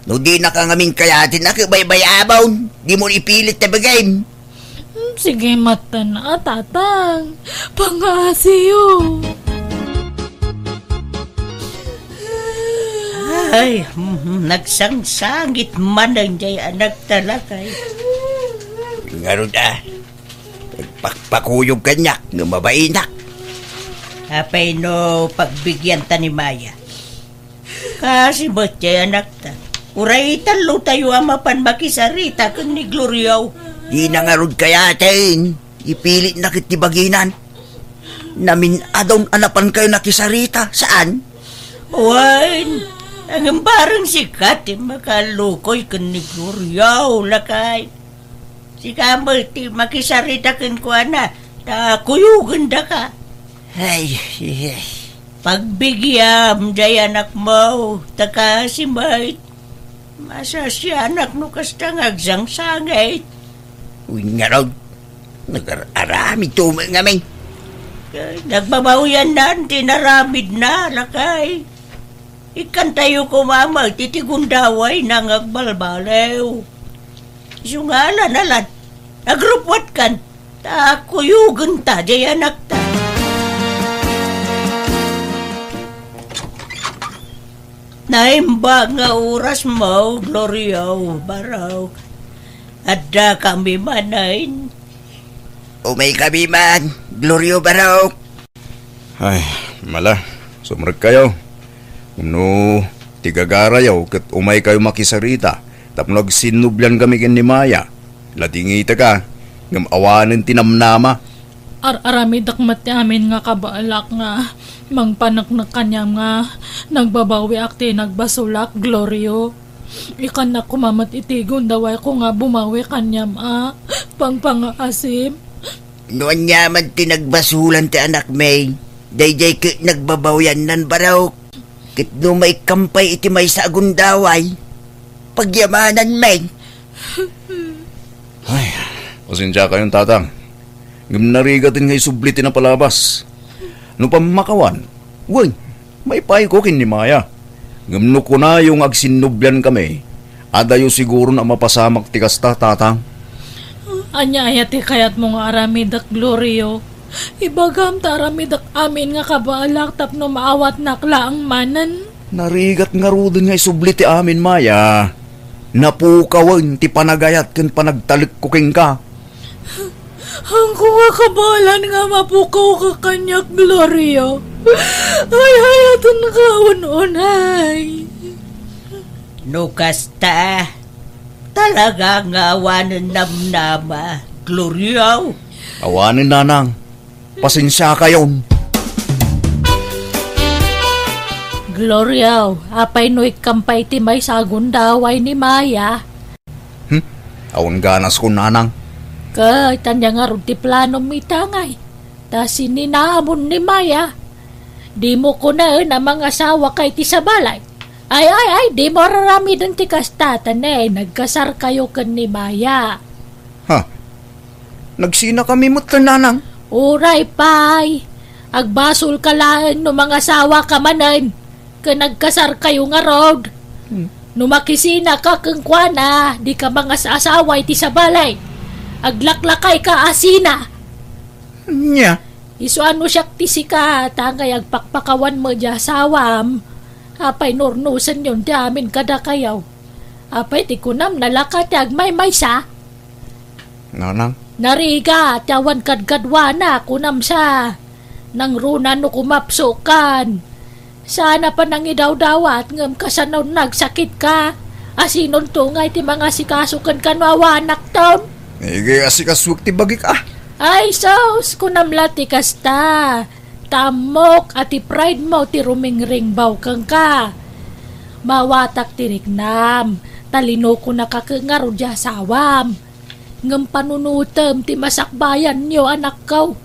No dinaka ngamin kayaten a, ket baybay-abon, dimon ipilit ta bagim. Hmm, sige, metten a, tatang. Pangaasiyo. Ay, mhm, nagsangsangit manen jay anak ta, lakay. Ngarud a, agpakpakuyog kaniak no mabainak. Apay no pagbigianta ni Maya? Kaasi met jay anakta. Uray tallotayo a mapan makisarita ken ni Glorio. Dina ngarud kayaten. Ipilitna ket ti baginan. Namin-adon a napankayo nakisarita, saan? Wen, ngem bareng sika ti makalukoy ken ni Glorio, lakay. Sika met ti makisarita kenkuana, ta kuyogendaka. Ay, ay, ay. Pagbigiam jay anakmo, ta kaasi met. Masasianak no kasta nga agsangsangit. Wen ngarud, nagar-aramid to met ngamin. Ay, nagbabawiannan ti inaramidna, lakay. Ikkantayo koma met iti gundawayna nga agbalbaliw. Isu nga alan-alan, agrupwatkan, ta kuyogenta jay anakta. Naimbag nga orasmo, Glorio, Barok. Addakami manen. Umaykami man, Glorio, Barok. Ay, mala, sumrekkayo. No ti gagarayo ket umaykayo makisarita tapno agsinnubliankami ken ni Maya, ladingitaka, ngem awanen ti namnama. Ar-aramidek met ti amin nga kabaelak nga mangpaneknek kaniam nga nagbabawiak ti nagbasolak, Glorio. Ikkannak koma met iti gundawayko nga bumawi kaniam a pangpangaasim. No ania man ti nagbasolan ti anakmi, daydiay ket nagbabawiannan, Barok. Ket no maikkam pay iti maysa a gundaway, pagyamananmi. Ay, pasensiakayon, tatang. Ngem narigaten nga isubli ti napalabas. No pammakawan, wen, maipayko ken ni Maya. Ngem no kunayo nga agsinnubliankami, adayo siguron a mapasamak ti kasta, tatang. Ania aya ti kayatmo nga aramidek, Glorio? Ibagam ta aramidek amin nga kabaelak tapno maawatnak laeng manen. Narigat ngaruden nga isubli ti amin, Maya. Napukawen ti panagayat ken panagtalekko kenka. Haanko nga kabaelan nga mapukawka kaniak, Gloria. Ay, hayatenka un-unay. No kasta, talaga nga awanen namnama, Gloria. Awanen, Nanang. Pasensiakayon. Gloria, apay no ikkam pay ti maysa a gundaway ni Maya? Hmm? Awan ganaskon, Nanang. Ket ania ngarud ti planom ita ngay? Ta sininamon ni Maya. Dimo kunaen a mangasawaka iti sabali. Ay, ay, ay, dimo ar-aramiden ti kasta, ta ne, nagkasarkayo ken ni Maya. Ha? Nagsinakami met, Nanang? Uray pay. Agbasolka laeng no mangasawaka manen ken nagkasarkayo ngarud. Hmm. No makisinaka kenkuana, dika mangas-asawa iti sabali. Aglaklakayka a sina. Nia? Isu a no siak ti sika, ta ngay agpakpakawan met diay asawam. Apay no urnosenyon ti amin kadakayo? Apay ti kunam, nalaka ti agmaymaysa? Nanang? Narigat ti awan kadkaduana, kunam sa. Nangruna no kumapsukan. Saan a panangidawdawat ngem kasano nagsakitka? Asinonto ngay ti mangasikaso kenka no awanakton? Naigayo a sikasuek ti bagik a. Ay, sus, kunam la ti kasta. Ta ammok a ti pride mo ti rumingringbaw kenka. Maawatak ti riknam, ta linokonaka ket ngarud diay asawam. Ngem panunotem ti masakbayanyo, anakko.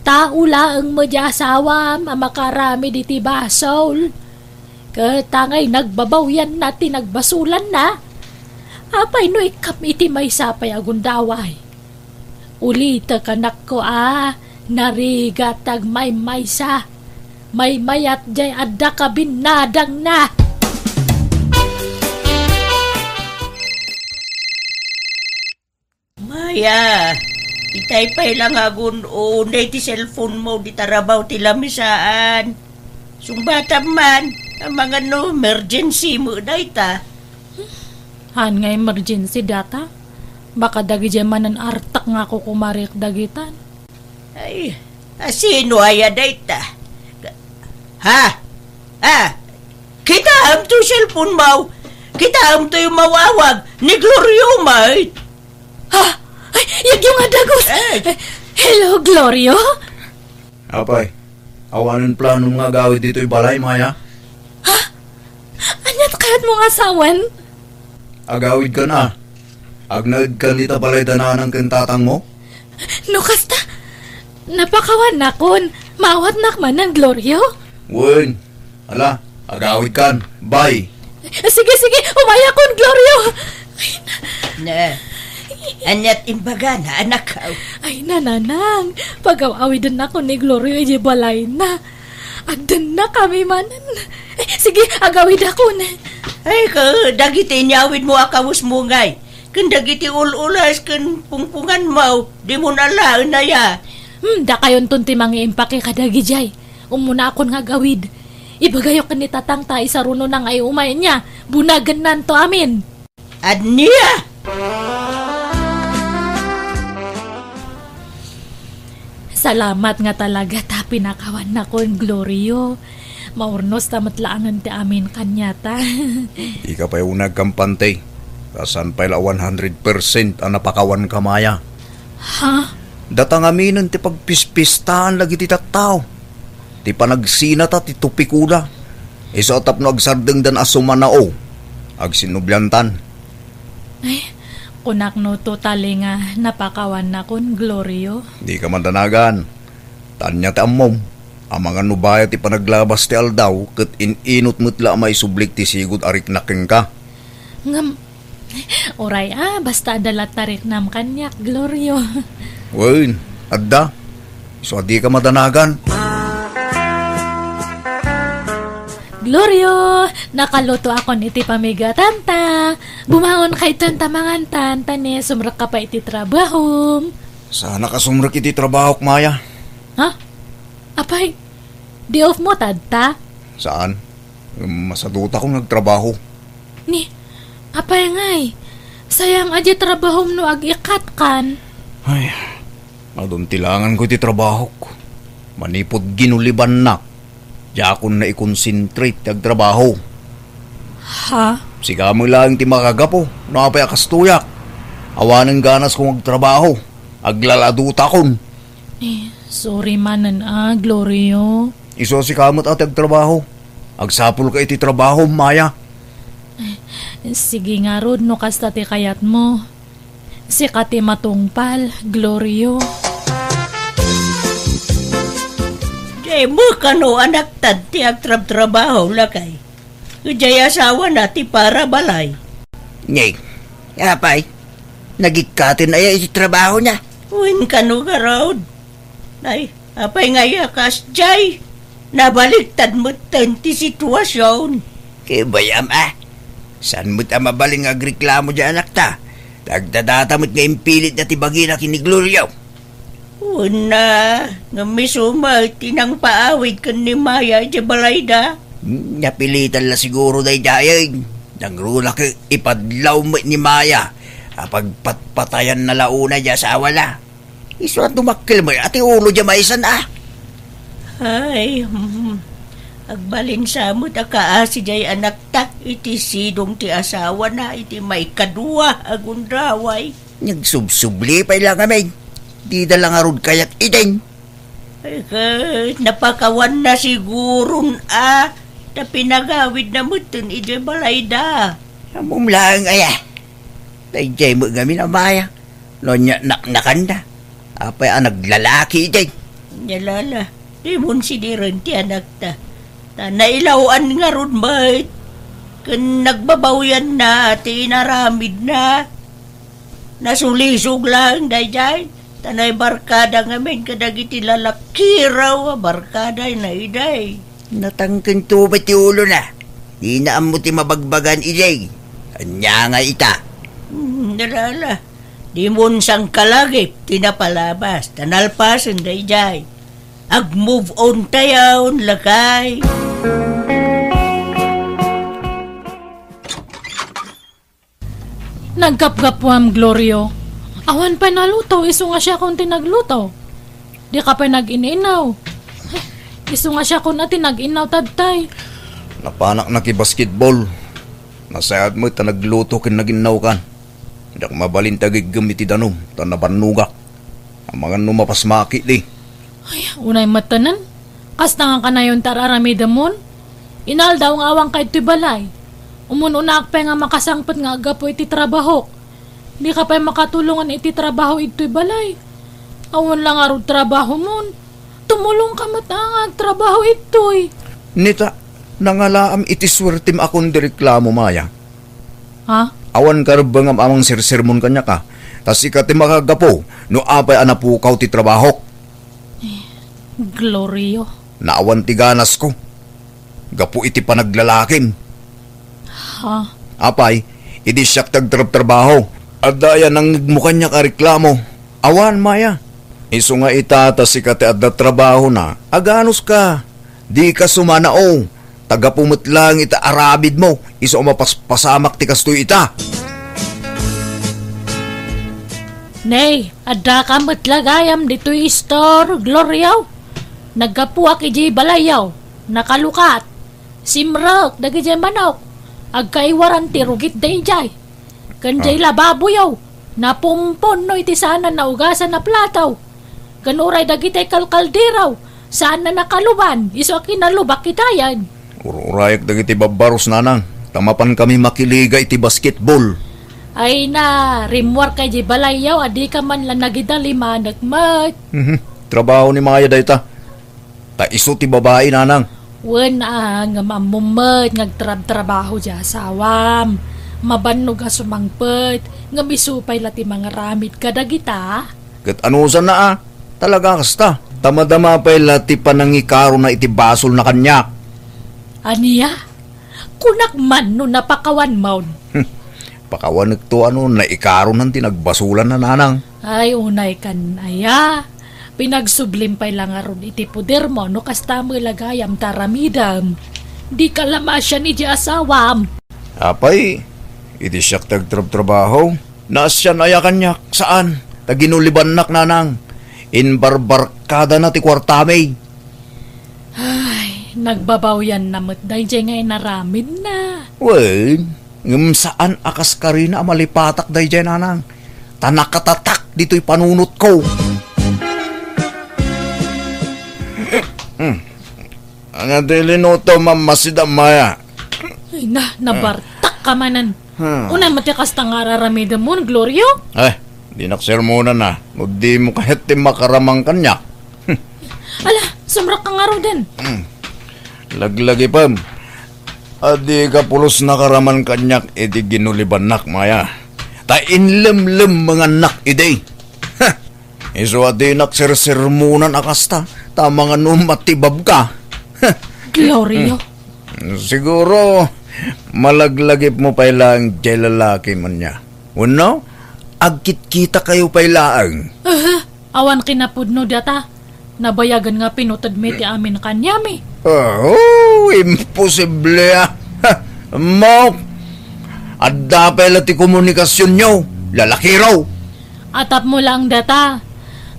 Tao laeng met diay asawam a makaaramid iti basol. Ket ta ngay nagbabawianna ti nagbasolanna. Apay no ikkam iti maysa pay a gundaway? Ulitek, anakko, a, narigat ti agmaymaysa. Maymayat diay adda kabinnadangna. Maya, itay pay la nga agun-unay ti cellphone mo, di tarabaw ti lamisaan. Sungbatam man, amangan no emergency mo dayta. Haan nga emergency data? Baka dagidiay manen artak nga kukumarik dagitan. Ay, asino aya dayta? Ha? Ah, kitaem to cellphone mo? Kitaem to yung mawawag ni Glorio, mate? Ha? Ay, yagyo nga dagus! Eh. Hello, Glorio? Apay, awanen planom nga agawid ditoy balay, Maya? Ha? Ania ti kayatmo nga sawen? Agawidkan a. Agnaedkan ita balay da nanang ken tatangmo? No kasta, napakawannakon. Maawatnak manen, Glorio? Wen, ala, agawidkan. Bye. Sige, sige, umayakon, Glorio. Ay, na- Ne. Ania ti imbagana, anak? Ay, nanang, pagaw-awidennakon ni Glorio idiay balayna. Agdennakami manen. Eh, sige, agawidakon. Ay, ka, dagiti inyawidmo a kawesmo ngay, ken dagiti ul-ulas ken pungpunganmo, dimo alaen aya. Hmm, dakayonton ti mangiimpake kadagidiay. Ummunakon nga agawid. Ibagayo ken ni tatang ta isarunona nga iumay, ania, bunagennanto amin. Ania? Salamat nga talaga ta pinakawannakon, Glorio. Maurnosta met laengen ti amin kaniata. Dika pay unay agkampante. Ta saan pay la one hundred percent a napakawanka, Maya. Ha? Data ngaminen ti pagpispistaen dagiti tattao. Ti panagsinata ti tupikoda. Isu a tapno agsardengdan a sumanao. Agsinnubliantan. Ay, kunakno totally nga napakawannakon, Glorio. Dika madanagan. Ta ania ti ammom? Amangan no bayat ti panaglabas ti aldaw ket in-inut met la a maisublik ti sigud a riknak kenka. Ngem, uray a, basta adda latta riknam kaniak, Glorio. Wen, adda. Isu a dika madanagan. Glorio, nakalutoakon iti pamigatanta. Bumangonka itan ta mangantan, ta ne, sumrekka pay iti trabahom. Saanak a sumrek iti trabahok, Maya. Ha? Apay, day off mo tatta? Saan? Masadutakon nga agtrabaho. Ni, apay ngay, sayang a di trabahom no ag-ikatkan. Ay, adun ti langan ko iti trabahok. Manipud ginulibannak, diakon naikonsentrate ti agtrabaho. Ha? Sika met laeng ti makagapu no apay a kastoyak. Awanen ganas kong agtrabaho. Aglaladutakon. Eh, sorry manen a, Glorio. Isu a sika met a ti agtrabaho. Agsapulka iti trabaho, Maya. Sige ngarud no kasta ti kayatmo. Sika ti matungpal, Glorio. Dimo kano anakta ti agtrabtrabaho, lakay. Idiay asawana ti para balay. Nay, apay, nagikkaten aya iti trabaho na? Wen kano garud. Nay, apay nga aya kasdiay? Nabaliktad metten ti situasion. Kabayam a. Saan met a mabalin nga agreklamo diay anakta? Tagdadata met nga impilitda ti bagina ken ni Glorio. Wen a, ngem isu met ti nangpaawid ken ni Maya idiay balayda. Napilitan la siguro daydiay. Nangruna ket ipadlaw met ni Maya a pagpatpatayanna la unay diay asawana. Isu a dumakkel met a ti ulo diay maysan a. Ay, hmm. Agbalin sa met a kaasi diay anakta iti sidong ti asawana iti maikadua a gundaway. Nagsubsubli pay la ngamin. Dida la ngarud kayat idin. Ay, ket napakawanna siguron a ta pinagawidna metten idiay balayda. Ammom laeng aya. Daydiay met ngamin a Maya. No ania naknakanna. Apay a naglalaki idi. Ania la, dimon sidiren ti anakta. Ta nailaw-an ngarud met. Ken nagbabawyanna ti inaramidna. Nasulisog laeng daydiay, ta naibarkada ngamin kadagiti lalakiraw a barkadana idi. Natangken tuba ti ulona. Dina ammo ti mabagbagan idi. Ania nga ita? Hmm, ala, ala. Dimon sangkalagip ti napalabas, ta nalpasen daydiay. Ag-move on tayon, lakay. Naggapgapuam, Glorio. Awan pay naluto, isu nga siakon ti nagluto. Dika pay nag-in-inaw. Isu nga siakon a ti nag-inaw, tadtay. Napanak nakibasketball. Nasayaat met ta nagluto ken nag-innawkan. Diak mabalin ti agiggem iti danum, ta nabannogak. Amangan no mapasmaki di. Ay, unay met tanan. Kasta nga kanayon ti ar-aramidemon? Inaldaw nga awanka idtoy balay. Umun-unaak pay nga makasangpet nga aggapu iti trabahok. Dika pay makatulongan iti trabaho idtoy balay. Awan la ngarud trabahomon. Tumulongka met a nga agtrabaho idtoy. Nita, nangalaam iti suertem a kundi reklamo, Maya. Ha? Awan karebbengam a mangsersermon kaniak a, ta sika ti makagapu no apay a napukaw ti trabahok. Eh, Glorio. Naawan ti ganasko. Gapu iti panaglalakim. Ha? Apay, idi siak ti agtrabtrabaho, adda aya nangngegmo kaniak a reklamo? Awan, Maya. Isu nga ita ta sika ti adda trabahona, aganuska. Dika sumanao. Ta gapu met laeng ita aramidmo, isu a mapaspasamak ti kastoy ita. Nay, addaka met la gayam ditoy istor, Glorio. Naggapuak idiay balayyo, nakalukat. Simrek dagidiay manok. Agkaiwaran ti rugit daydiay. Ken diay lababoyo, napumponno iti saan a naugasan a plato. Ken uray dagiti kalkaldero, saan a nakaluban, isu a kinalubak itayen. Ur-urayak dagiti babbarus, nanang, ta mapankami makiliga iti basketball. Ay na, rimmuarka idiay balayyo a dika man la nagidalimanek met. Mhm. Trabaho ni Maya dayta. Ta isu ti babai, nanang. Wen a, ngem ammom met nga agtrabtrabaho ti asawam. Mabannog a sumangpet, ngem isu pay la ti mangaramid kadagita. Ket anusanna a, talaga kasta. Ta madama pay la ti panangikarona iti basolna kaniak. Ania? Kunak man no napakawanmon. Hmm. Pakawanekto a no naikaronan ti nagbasolanna, nanang. Ay, unay kan aya. Pinagsublim pay la ngarud iti podermo no kasta met la gayam ti aramidem. Dika la maasian iti asawam. Apay, iti siak ti agtrabtrabaho, naasian aya kaniak, saan, ta ginulibannak, nanang. Imbarbarkadana ti kuartami. Ay, nagbabawianna met daydiay nga inaramidna. Wen, ngem saan a kas karina a malipatak daydiay, nanang. Ta nakatatak ditoy panunotko. Hmm. Ania ti linutom a masida, Maya? Ay na, nabartak ka manen. Hmm. Unay met ti kasta nga ar-aramidem mon, Glorio? Ay, dinak sermonan a. No dimo kayat ti makaramang kaniak. Ala, sumrekka ngaruden. Hmm. Laglagipem. Adika pulos nakaraman kaniak iti ginulibannak, Maya. Ta inlemlemmengannak idi. Ha! Isu a dinak sersermonan a kasta, ta mangano matibabka. Glorio. Hmm. Siguro, malaglagipmo pay laeng diay lalaki man nia. Wenno, agkitkitakayo pay laeng. Aha, awan kinapudno data. Nabayagen nga pinutedmi ti amin kaniami. Oh, imposible a. Ha, ammok. Adda pay la ti komunikasionyo, lalakiro. Atapmo laeng data.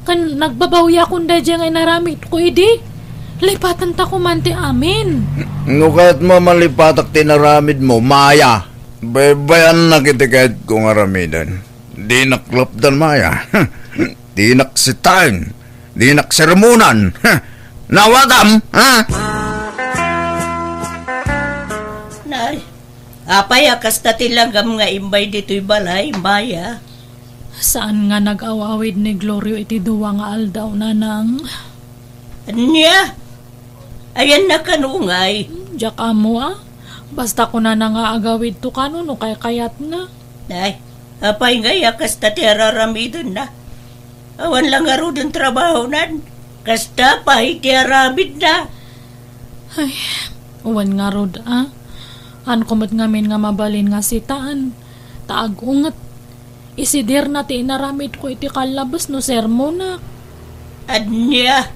Ken nagbabawiakon daydiay nga inaramidko idi. Lipatenta koman ti amin. No kayatmo a malipatak ti inaramidmo, Maya. Baybayannak iti kayatko nga aramiden. Dinak lapdan, Maya. Dinak sitaen. Dinak sermonan. Nawatam, ha? Nay, apay a kasta ti langam nga immay ditoy balay, Maya? Saan nga nag-aw-awid ni Glorio iti dua nga aldaw, nanang. Ania? Ayanna kano ngay? Hmm, diak ammo a. Basta kunana nga agawidto kano no kaykayatna. Ay, apay ngay a kasta ti ar-aramidenna? Awan la ngaruden trabahonan. Kasta pay ti aramidna. Ay, awan ngarud a. Haanko met ngamin nga mabalin nga sitaen. Ta agunget. Isidirna ti inaramidko iti kallabes no sermonak. Ania?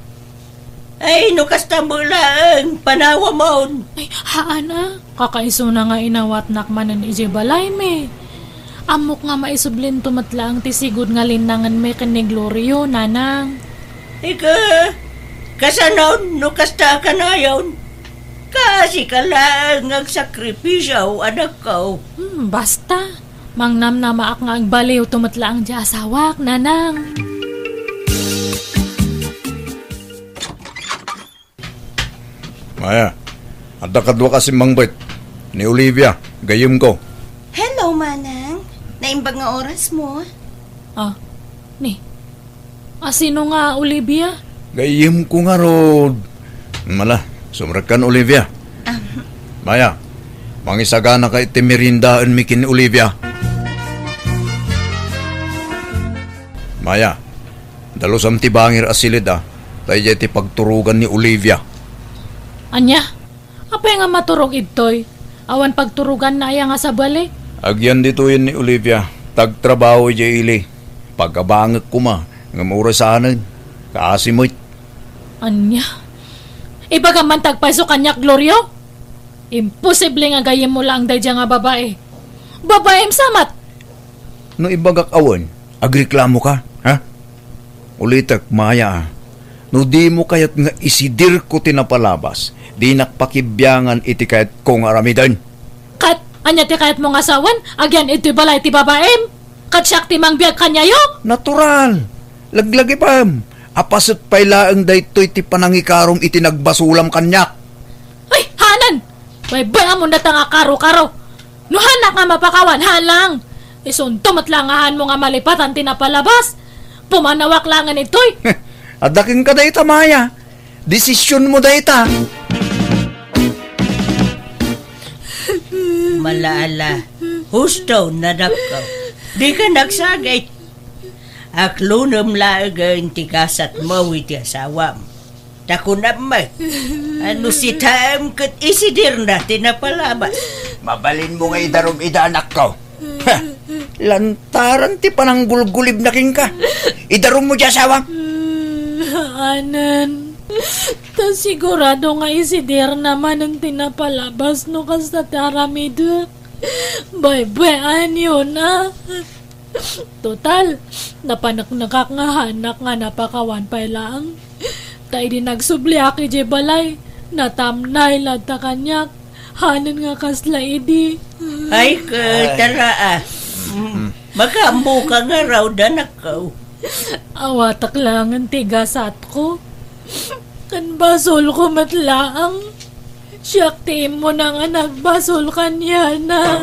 Ay, no kasta met laeng, panawamon. Ay, haan a. Kakaisuna nga inawatnak manen idiay balaymi. Ammok nga maisublinto met laeng ti sigud nga linnangenmi ken ni Glorio, nanang. Ika, kasanon no kasta a kanayon? Kaasika laeng nga agsakripisio, anakko. Hmm, basta. Mangnamnamaak nga agbaliwto met laeng ti asawak, nanang. Maya, adda kaduak a simmangbet. Ni Olivia, gayyemko. Hello, Manang. Naimbag nga orasmo. Ah, ni. A, sino nga Olivia? Gayyemko ngarud. Mala, sumrekkan, Olivia. Ah. Maya, mangisaganaka iti meriendaenmi ken ni Olivia. Maya, dalusam ti bangir a siled a, ta idiay ti pagturogan ni Olivia. Ania? Apay nga maturog idtoy? Awan pagturoganna aya nga sabali? Agyan ditoyen ni Olivia, ta agtrabaho idiay ili. Pagabangek koma, ngem uray saanen. Kaasi met. Ania? Ibagam man ti agpayso kaniak, Glorio? Imposible nga gayyemmo laeng daydiay nga babai. Babaim sa met! No ibagak awan, agreklamoka, ha? Ulitek, Maya, a. No dimo kayat nga isidirko ti napalabas, dinak pakibiangan iti kayatko nga aramiden. Ket ania ti kayatmo nga sawen? Agyan idtoy balay ti babaim? Ket siak ti mangbiag kaniayo? Natural. Laglagipem. Apaset pay laeng daytoy ti panangikarom iti nagbasolam kaniak. Ay, haanen! Baybay-amon dayta nga karo-karo. No haanak nga mapakawan, haan lang. Isunto met la nga haanmo nga malipatan ti napalabas. Pumanawak laengen itoy. Adda kenka dayta, Maya. Desisionmo dayta. Malaala. Husto, nadakko. Dika nagsagit. Aklonem laengen ti gasatmo iti asawam. Ta kunam met, a no sitaem ket isidirna ti napalabas. Mabalinmo nga idarum ida, anakko. Ha! Lantaran ti pananggulgulibna kenka. Idarummo ti asawam. Anen, ta sigurado nga isidirna manen ti napalabas no kasta ti aramidek. Baybay-anyo na. Total, napaneknekak nga hanak nga napakawan pay laeng. Ta idi nagsubliak idiay balay, natamnay latta kaniak. Hanen nga kasla idi. Ay, ka, Ay. tara, ah. Mm. Makaammo ka nga raw, danakkaw. Awatak laengen ti gasatko. Ken basolko met laeng. Siak ti immuna nga nagbasol kaniana.